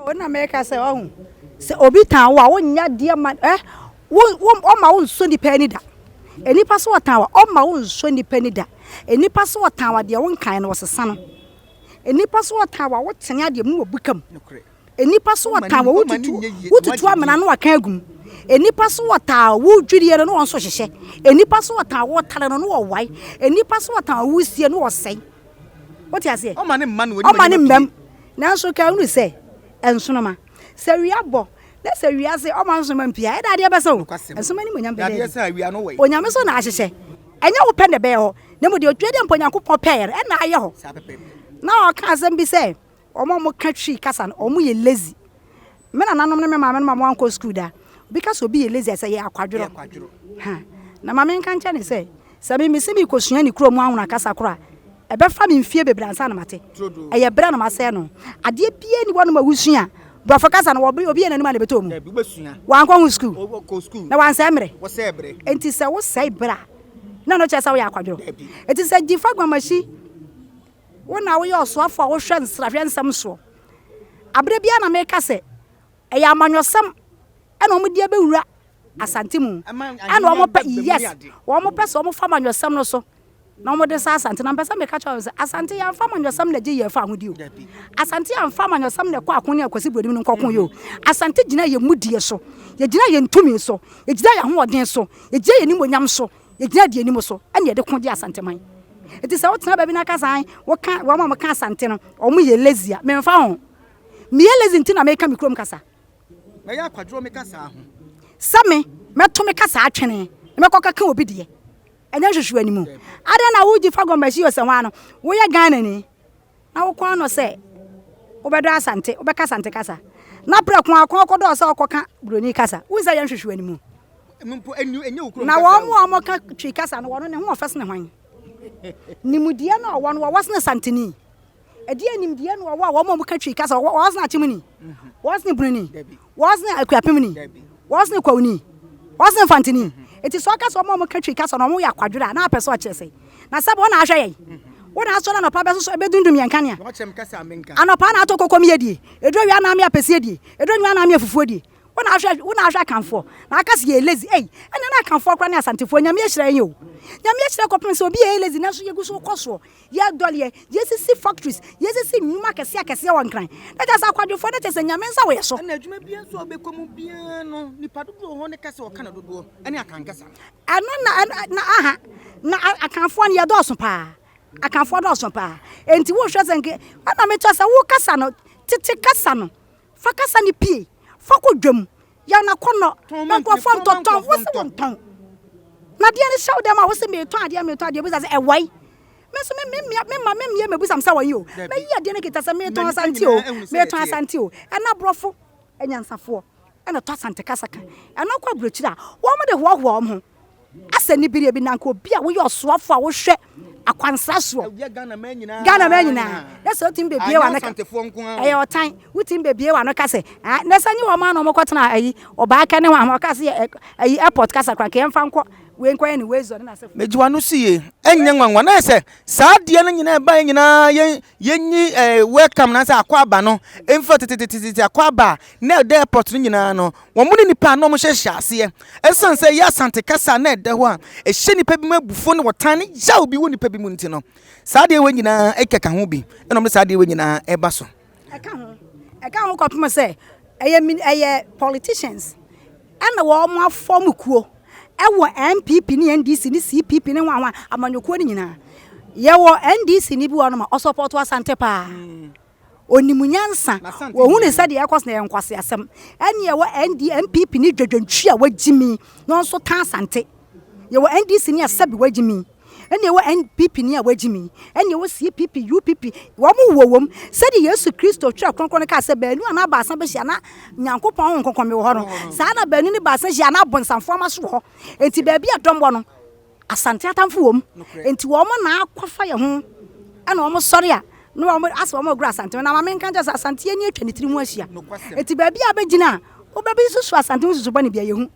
Speaker 1: Oh, na meka sɛ ɔho sɛ obi tan wo a wonyɛ adeɛ ma eh wo wo ɔma wo nsɔ nipa ani da. Nipa so ɔtan wo ɔma wo nsɔ nipa ani da. Nipa so ɔtan wo deɛ wonkan no ɔsesa no. Nipa so ɔtan wo a wotene adeɛ mu na wabu kam. Nipa so ɔtan wo wotutu wotutu amena na waka agu mu. Nipa so ɔtan wo wodwirie no na wɔn nso hyehyɛ. Nipa so ɔtan wo wotare no na wɔwae. Nipa so ɔtan wo wosie no wɔsɛe. Wote aseɛ?
Speaker 2: Ɔma ne mma no ɔma ne
Speaker 1: mmam. Nanso ka hunu sɛ, nsoromma, sɛ wia bɔ, na sɛ wiase ɔma nsoromma mpue a, ɛda adeɛ bɛsa o. Nsoromma animuonyam bɛda adi. Onyame so na ahyehyɛ. Ɛnyɛ wo pɛ na ɛbɛyɛ hɔ, na mmom deɛ Otwedeɛ mpo Onyankopɔn pɛeɛ no, ɛna ayɛ hɔ. Na ɔka asɛm bi sɛ, wɔn a wɔka Twi kasa no, wɔyɛ lazy. Me nananom ne me maame nom a wɔankɔ sukuu da, obi ka sɛ obi yɛ lazy a, sɛ yɛ akwadworɔ. Ha, na ma menka nkyerɛ no sɛ, sɛ me mese merekɔsua ne kurom anwona kasa koro a, ɛbɛfa me mfie bebree ansa na mate. Ɛyɛ berɛ na masɛe no. Adeɛ biara nni hɔnom a wosua a, borɔfo kasa no, obi yɛ n'anim a na ɛbɛtɔ mu. Wankɔ ho sukuu, na wansɛe mmerɛ. Enti sɛ wosɛe berɛ a, na ɛno kyerɛ sɛ woyɛ akwadworɔ. Enti sɛ Gyifa Guamahyi, Wo na woyɛ ɔsoafo a wohwɛ nsrahwɛ nsɛm soɔ. Aberɛ biara na meka sɛ ɛyɛ amanyɔsɛm ɛna wɔn de abɛwura Asante mu. Ɛna wɔn pɛ, yes, wɔn pɛ sɛ wɔn fa amanyɔsɛm no so. Na wɔde sa Asante. Na mepɛ sɛ meka kyerɛ wo sɛ, Asante yɛamfa amanyɔsɛm na ɛgye yɛn fahodie o. Asante amfa amanyɔsɛm na ɛkɔ ako ne Akwasi Bronim no nkɔko yɛ o. Asante gyina yɛn mudie so. Yɛgyina yɛn tumi so. Yɛgyina yɛn ahoɔden so. Yɛgyina yɛn animuonyam so. Yɛgyina deɛ anim so ɛna yɛde ko gye Asanteman. Nti sɛ wotena baabi na aka sɛ ae, woka wɔn a wɔka Asante no, wɔn yɛ lazy a, memfa ho. Meyɛ lazy nti na meka me kurom kasa.
Speaker 2: Mɛyɛ akwadworɔ me kasaa ho.
Speaker 1: Sɛ me, mɛto me kasa atwene na mɛkɔ kaka obi deɛ. Ɛnyɛ nhwehwɛanimu. Adɛn na wogye fa gɔmɛhye yɛ sɛ hwan no? Woyɛ Ghanani na wo kɔn anɔ sɛ wobɛdɔ Asante, wobɛka Asante kasa. Na prɛko ara kɔn kɔdɔɔ sɛ wokɔka Buroni kasa. Wohu sɛ ɛyɛ nhwehwɛanimu. Na wɔn a wɔka Twi kasa no, wɔn ne ho ɔfɛ sene hwan? Nimdeɛ no a ɔwɔ no, wɔwɔ sene Santeni. Ɛdeɛn nimdeɛ na wɔwɔ a wɔn a wɔka Twi kasa, wɔwɔ sene Akyemuni, wɔwɔ sene Bununi, wɔwɔ sene Akuapemni, wɔwɔ sene Kwawuni, wɔwɔ sene Mfanteni. Enti sɛ ɔka sɛ wɔn a wɔka Twi kasa no wɔn yɛ akwadwerɛ a, na apɛ sɛ ɔkyerɛ sɛn? Na sɛbe wɔn na ahwɛ yɛn. Wo na asɔre anɔpa bɛsosɔ ɛbɛdundum yɛn kanea. Anɔpa na atɔ koko meyɛ die, ɛduru awia na ame apɛsie die, ɛduru anwummerɛ na ame afufuo die. Wo na ahwɛ wo na ahwɛ Akanfoɔ na aka sɛ yɛyɛ lazy ei ɛnɛ na Akanfoɔ koraa ne Asantefoɔ Nyame ahyira yɛn o Nyame ahyira kɔpem sɛ obi yɛ lazy nanso yɛgu so kɔ soɔ yɛdɔleɛ yɛsisi factories yɛsisi nnwuma akɛseɛ akɛseɛ wɔ Nkran na kyerɛ sɛ akwadwofoɔ na kyerɛ sɛ Nyame nsa wɔ yɛ so.
Speaker 2: Ɛna adwuma biara nso a wobɛkɔ mu biara no nipa dodoɔ wɔ hɔ ne kasa a wɔka no dodoɔ ne Akan kasa.
Speaker 1: Ɛno na na aha na Akanfoɔ no yɛdɔɔso paa Akanfoɔ dɔɔso paa enti wohwɛ sɛ nka ɛna mekyerɛ sɛ wo kasa no tete kasa no Fa kasa no pue, fa kɔ dwam, yɛ no akɔnnɔ, na nkurɔfoɔ ntɔtɔn. Wo se wontɔn. Na adeɛ no hyɛ wo dɛm a, wo se meretɔn adeɛ, meretɔn adeɛ, bisa sɛ ɛwɔe? Me nso me me mmea me ma me mmea mebisa me sɛ wɔn yi o. Mɛyi adeɛ no kita sɛ meretɔn Asante o, meretɔn Asante o. Ɛna aborɔfo anyansafoɔ ɛna tɔ Asante kasa ka. Ɛno kɔ aburokyire a, wɔn de hoahoa wɔn ho. Asɛ ne bere bi na anka obi a woyɛ ɔsoafo a wohwɛ akwansra soɔ
Speaker 2: Ghana man nyinaa
Speaker 1: na sɛ wotumi bebie w'ano ka ɛyɛ ɔtan wotumi bebie w'ano ka sɛ ah na sɛ nye wɔn a na wɔkɔtena ayi ɔbaa kɛ ne ho ahoma ɔka sɛ ayi airport kasa kora nka yɛmfa nkɔ wei nkɔyɛ ne wei zɔ ne n'asefo.
Speaker 2: Megye w'ano so yie ɛnyɛ nwanwa na yɛ sɛ saa adeɛ no nyinaa ɛbaeɛ nyinaa yɛn yɛnyi ɛɛ welcome na sɛ akɔ aba no mfa tetetetete akɔ aba a na ɛda airport no nyinaa no Wɔn ne nnipa a na wɔhyehyɛ aseɛ. Ɛsiane sɛ ɛyɛ Asante kasa a na ɛda hɔ a ɛhyɛ nnipa bi mu abufuo ne ɔtan ne yaw bi wɔ nnipa bi mu nti no, saa adeɛ wei nyinaa keka ho bi na wɔde saa adeɛ wei nyinaa ɛba so.
Speaker 1: Ɛka ho, ɛka ho kɔpem sɛ ɛyɛ min ɛyɛ politicians ɛna wɔn afɔm kuo ɛwɔ NPP ne NDC ne CPP ne hwan hwan amanyɔkuo no nyinaa. Yɛwɔ NDC ni bi wɔ hɔnom a ɔsɔpɔto Asante paa. Onim nyansa. Ohunu sɛ deɛ ɛrekɔ so no yɛ nkwaseasɛm. Ɛne ɛwɔ ND, NPP ne dwadwantwi a wagyimi na ɔnso ka Asante. Yɛwɔ NDC ne a sɛbi wagyimi. Ɛne ɛwɔ NPP ne a wagyimi. Ɛne ɛwɔ CPP, UPP. Wɔn wɔ wɔm. Sɛdeɛ Yesu Kristo Twerɛ Kronkron no kaa sɛ baanu anaa baasa bɛhyia na Nyankopɔn Honhom Kronkron mewɔ hɔ no, saa na baanu ne baasa hyia na abonsamfoɔ ama so wɔ hɔ. Enti baabi a dɔm wɔ no, Asante atamfo wɔ mu, enti wɔn na akɔfa yɛn ho, ɛna wɔn sɔre a na wɔn asɛ wɔn agorɔ Asante ho. Na ma menka nkyerɛ sɛ Asante ani atwa ne tiri ho ahyia. Enti baabi a bɛgyina a wobɛbi susu Asante ho susu bɔne bia yɛhu.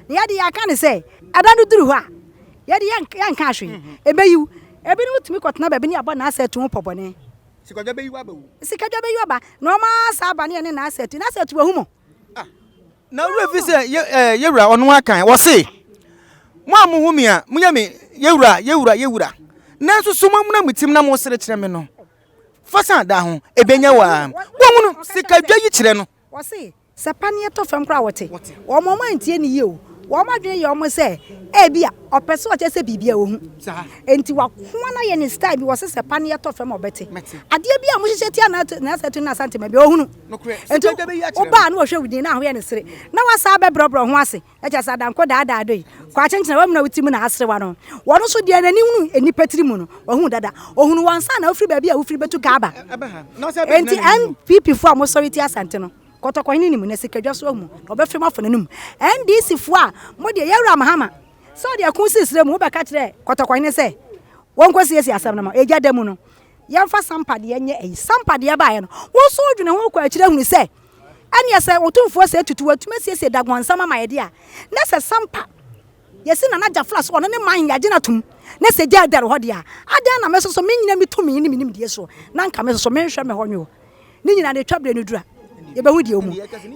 Speaker 1: Na yɛde yɛaka ne sɛ ɛda no duru hɔ a yɛde yɛnka ahwee, ɛbɛyiw. Ebinom tumi kɔtena baabi ne yɛabɔ n'asɛ atu ho pɔ bɔne.
Speaker 2: Sikadwa bɛyiw aba o.
Speaker 1: Sikadwa bɛyiw aba. Na wɔn asa aba ne yɛne n'asɛ atu. N'asɛ atu wahu mo.
Speaker 2: Ah. Na wura fi sɛ yɛ ɛɛ yɛwura ɔno akan wɔse mo a mohu me a moyɛ me yɛwura yɛwura yɛwura nanso so moamuna mo tirim na mosere kyerɛ me no fa san da ho ebenya waa wɔhunu sikadwa yi kyerɛ no.
Speaker 1: Wɔse sɛ paneɛ tɔ fam koraa wɔte. Wɔn wɔn antie no yie o. Wɔn adwene yɛ wɔn sɛ ebia ɔpɛ sɛ ɔkyerɛ sɛ biribi a ɔhu. Enti wakoa no ayɛ ne style bi wɔse sɛ paneɛ tɔ fam a ɔbɛte. Adeɛ bi a mohyehyɛ tia Nasa Tuni ne Asante ma bi ɔhunu. Enti wobaa na wɔhwɛ wo din na ahoyɛ ne sere na wasan abɛbrɛbrɛ ho ase na kyerɛ sɛ adanko daadaa do yi kɔ akyenkyena wamuna wo ti mu na asere wano. Wɔno nso deɛ n'ani hunu nnipa tiri mu no wahunu dada. Ɔhunu wo ansa na wofiri baabi a wofiri bɛtu ka aba. Enti NPP foɔ a mosɔre tia Asante no Kɔtɔkɔhene nim na sikadwa so ahu na ɔbɛfiri mo afa n'anum. NDC foɔ a mo deɛ Yɛwura Mahama sɛ ɔde ɛko sii serɛ mu wobɛka kyerɛ Kɔtɔkɔhene sɛ wɔnkɔ siesie asɛm no ma egya da mu no yɛmfa sampa deɛ nyɛ ayi. Sampa deɛ baeɛ no, wo nso wodwene ho kɔ akyire hunu sɛ ɛneɛ sɛ Otumfoɔ sɛ tutu watumi asiesie Dagoansam ama yɛ deɛ a, na sɛ sampa yɛsi Nana Gyafla so ɔno ne man yɛagye no atom na sɛ gya dɛre hɔ deɛ a, adɛn na me nso so mennyina me tumi ne me nimdeɛ soɔ na nka me nso so menhwɛ me hɔ nwo. Ne nyinaa no ɛtwa berɛ no duru a, yɛbɛhu deɛ ɛwɔ mu.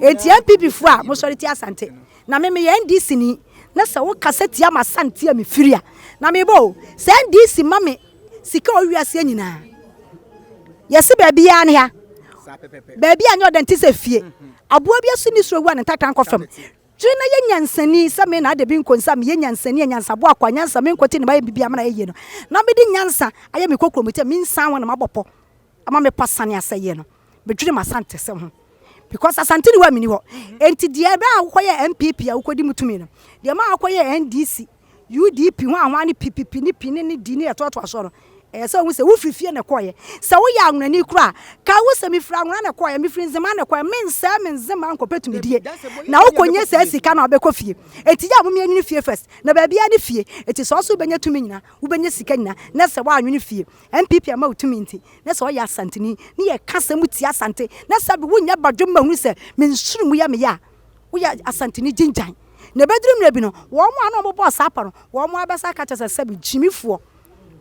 Speaker 1: Enti NPP foɔ a mosɔre tia Asante, na me meyɛ NDC ni. Na sɛ wokasa tia m'Asante a mefiri a, na mebɔ o. Sɛ NDC ma me sika a ɔwɔ wiaseɛ nyinaa. Yɛse baabiara ne ha. Baabi a nyɛ ɔdɛ nte sɛ fie. Aboa bi aso nni soro awu a ne ntakra nkɔ fam. Dwene na yɛ nyansani sɛ me na ade bi nko nsa meyɛ nyansani a nyansaboa akoa nyansa me nko te ne mayɛ biribi a mena yɛ yie no na mede nyansa ayɛ me kokromoti a mensan wɔn na mabɔ pɔ ama me pɔ asane asɛeɛ no medwene m'asantesɛm ho because asante ni hɔ a menni hɔ enti deɛ ɛbɛn a wokɔyɛ NPP a wokɔdi mu tumi no deɛ ma wokɔyɛ NDC UDP ho ahoa ne PPP ne P ne ne D ne ɛtoatoa soɔ no, ɛyɛ sɛ wohu sɛ wofiri fie na ɛkɔeɛ. Sɛ woyɛ anwonani koraa a, kae wo sɛ mefiri anwona na ɛkɔeɛ, mefiri Nzema na ɛkɔeɛ, mensɛe me Nzema nkɔpɛ tumidie. Na wokɔnya saa sika no a wobɛkɔ fie. Enti yɛ a mommia nwene fie first, na baabiara ne fie. Enti sɛ ɔse wobɛnya tumi nyina, wobɛnya sika nyina, na sɛ woanwene fie, NPP ama wo tumi nti, na sɛ ɔyɛ Asanteni, ne yɛka asɛm tia Asante, na sɛbe wonyɛ badwemma hunu sɛ me nsono mu yɛ me ya a, Woyɛ Asanteni gyingyan. Na ɛbɛduru mmerɛ bi no, wɔn a na wɔbɔɔ saa pɔ no, wɔn ara bɛsan aka akyerɛ sɛ, Sɛbe, gyimifoɔ,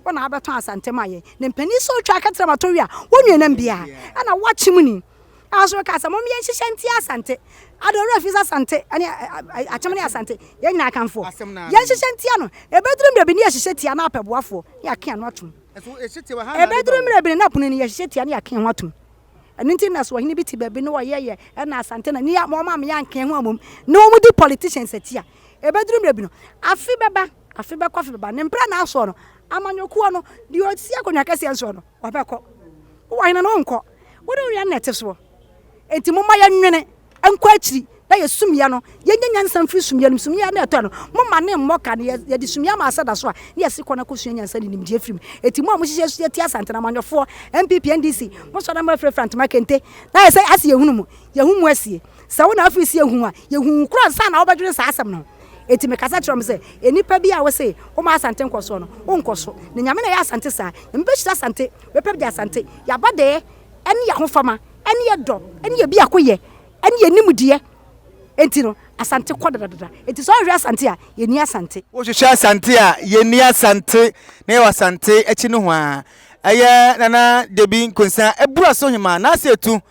Speaker 1: wo na wabɛtɔn Asante ma yɛn. Na mpanin sɛ ɔtwa aka kyerɛ matɔ wie a, wɔnwie nam biara. Ɛna woakye mu ni. A nso kaa sɛ, Mom yɛnhyehyɛ ntia Asante. Ade ɔwerɛ fi sɛ Asante ne Akyem ne Asante, yɛn nyinaa Akanfoɔ. Yɛnhyehyɛ ntia no. Ɛbɛduru mmerɛ bi no, yɛhyehyɛ tia na apɛ boafoɔ, na yɛake ano atom. Ɛbɛduru mmerɛ bi no, na pono no yɛhyehyɛ tia na yɛake ho atom. Ɛno nti na sɛ ɔhene bi te baabi na ɔyɛ yɛ ɛna Asante na ni a wɔn a meyɛ anka ho amom na wɔn di politicians akyi a, ɛbɛduru mmerɛ bi no, afe bɛba, afe bɛkɔ afe bɛba, ne mpra na asoɔ no, amanyɔkuo no, deɛ ɔsi akonnwa kɛseɛ nsoɔ no, ɔbɛkɔ. Wowɔ hene no wonkɔ, wo ne wo nua no na ɛte soɔ. Enti momma yɛnwene nkɔ akyiri na yɛ sumiiɛ no, yɛnya nyansa mfiri sumiiɛ no mu. Sumiiɛ no ɛtɔ no, momma ne mmɔ ka no, yɛde sumiiɛ ama asɛ da so a, na yɛse kɔ na kɔsua nyansa ne nimdeɛ firi mu. Enti mo a mohyehyɛ su tia Asante no, amanyɔfoɔ, NPP, NDC, mosɔre na moafirafira ntoma kente, na ayɛ sɛ ase yɛhunu mo, yɛhu mo asie. Sɛ wo na afiri se yɛhu wo a, yɛhu wo koraa ansa na wobɛdwene saa asɛm no ho. Enti mekasa kyerɛ wɔn sɛ, nnipa bi a wose woma Asante nkɔsoɔ no, wonkɔ so. Na Nyame na ɛyɛ Asante saa. Nyame bɛhyira Asante, bɛpɛgya Asante, yɛabadɛɛ ne yɛn ahofama, ne yɛn dɔ, ne yɛn biakoyɛ, ne yɛn nimdeɛ nti no, Asante kɔ dadadada. Enti sɛ wohwehwɛ Asante a, yɛnni Asante.
Speaker 2: Wohwehwɛ Asante a, yɛnni Asante. Na yɛwɔ Asante akyi nohoa. Ɛyɛ Nana Debi Nkonsa Abura so Hemaa N'ase Atu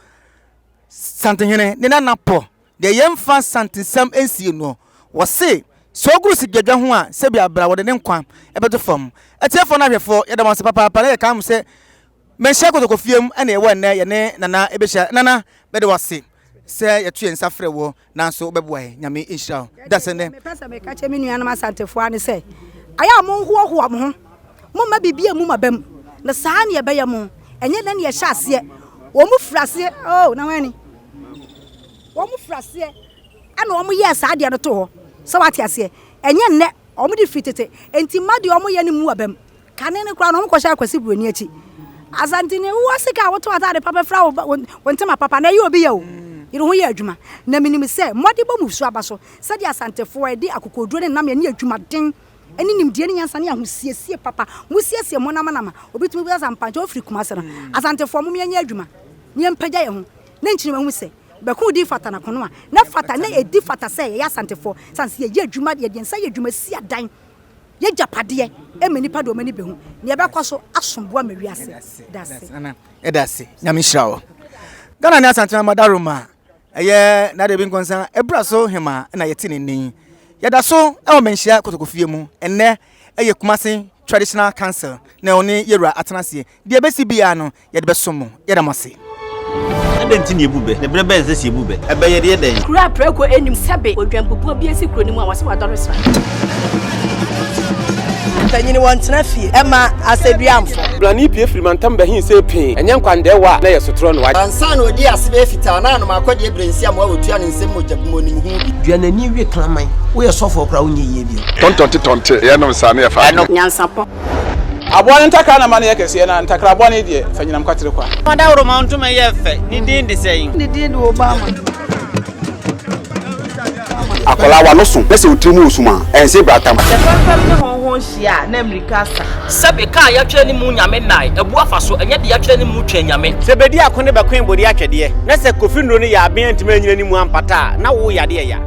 Speaker 2: Santehene ne Nana Pɔ. Deɛ yɛmfa Santesɛm nsie noɔ. Wɔse, sɛ ɔgoro sigyadwa ho a, sɛbi abra wɔde ne nkwa bɛto fam. Atiefoɔ ne ahwɛfoɔ, yɛda mo ase papaapa na yɛkae mo sɛ Manhyia Kotokofie mu na yɛwɔ ɛnnɛ yɛne Nana ɛbɛhyia. Nana, meda wo ase sɛ yɛto yɛn nsa frɛ woɔ nanso wobɛboa yɛn. Nyame nhyira wo. Da sɛ nnɛ.
Speaker 1: Deɛ mepɛ sɛ meka kyerɛ me nuanom Asantefoɔ ara ne sɛ, ayɛ a monhoahoa mo ho, momma biribi mmu mo abam, na saa na yɛbɛyɛ mo. Ɛnyɛ nnɛ na yɛhyɛ aseɛ. Wɔn firi aseɛ, oh, na hwan ni? Wɔn firi aseɛ ɛna wɔn yɛɛ saa adeɛ no too hɔ. Sɛ wate aseɛ? Ɛnyɛ nnɛ, wɔn de firi tete. Enti mma deɛ wɔyɛ no mmu abam. Kane no koraa no, wɔkɔhyɛɛ Kwasi Buroni akyi. Asanteni, wowɔ sika a wotɔ atade papa fira wo wo ntoma papa na ɛyɛ obi yɛ o. Yere ho yɛ adwuma. Na menim sɛ mmɔdenbɔ mu su aba so sɛdeɛ Asantefoɔ a yɛde akokoɔduro ne nnamyɛ ne adwumaden ne nimdeɛ ne nyansa ne ahosiesie papa mosiesie mo nam nam a obi tumi bisa sɛ ampa nkyɛ wofiri Kumase no. Asantefoɔ mom yɛnyɛ adwuma na yɛmpagya yɛn ho na nkyiri mahu sɛ bɛko di fata na kono a na fata na ɛdi fata sɛ yɛyɛ Asantefoɔ sane sɛ yɛyɛ adwuma yɛde yɛn nsa yɛ adwuma si adan Y'agyapadeɛ ma nnipa de wɔn ani bɛhu. Nea ɛbɛkɔ so asom bo ama wiase. Dase.
Speaker 2: Nana yɛda ase nyame nhyira wo. Ghana ne Asantema Madaroma ɛyɛ Nade Bi Nkonsa Abura so hema na yɛte ne nne yi. Yɛda so ɛwɔ Manhyia Kotokofie mu ɛnnɛ ɛyɛ Kumasi Traditional Council na ɔne yɛwura atena aseɛ. Deɛ ɛbɛsi biara no yɛde bɛsom mo. Yɛda mo ase.
Speaker 3: Adɛn nti na yebu bɛ? Na bere bɛn na ɛsɛ sɛ yebu bɛ? Ɛbɛ yɛ deɛ dɛn?
Speaker 4: Kuro a prako nnim sɛbe odwanpupuo bi asi kuro no mu a wɔse wadɔre sra.
Speaker 5: Mpanyin wɔntena fie ɛma asɛduamfo.
Speaker 6: Blani pue firi mantam bɛhe see pee, ɛnyɛ nkwandɛɛwa a na ɛyɛ sotorɔ no wagye.
Speaker 7: Ansa na odii ase bɛyɛ fitaa na anom akɔdeɛ berɛ nsi amoa wɔtua ne nsam mogya gu mu onim ho bi.
Speaker 8: Dua n'ani we kraman. Woyɛ sɔfoɔ koraa wonyɛ yie bio.
Speaker 9: Tɔntɔnte tɔnte yɛnom saa ne yɛfa
Speaker 4: adwene. Nyansapɔ.
Speaker 6: Aboa no ntakra na ma no yɛ kɛseɛ, na ntakra bɔne deɛ, fa nyinam kwatere kwa.
Speaker 10: Ɔdawuroma ntoma yɛ fɛ, ne din de sɛn?
Speaker 1: Ne din de Obama.
Speaker 11: Akwadaa w'ano so na sɛ wo tiri mu wɔ sum a, ɛnse bratam.
Speaker 12: Sɛ fɛmfɛm ne hɔnhɔn hyia a, na mmirika asa.
Speaker 10: Sɛbe kaa yɛatwerɛ ne mu nyame nnae, abu afa so, ɛnyɛ de yɛatwerɛ ne mu twɛn nyame.
Speaker 13: Sɛ bedi ako ne bɛkoe bode atwɛdeɛ, na sɛ Kofi nnuro no yɛ aben antumi anyina ne mu ampata a, na wo yadeɛ ya.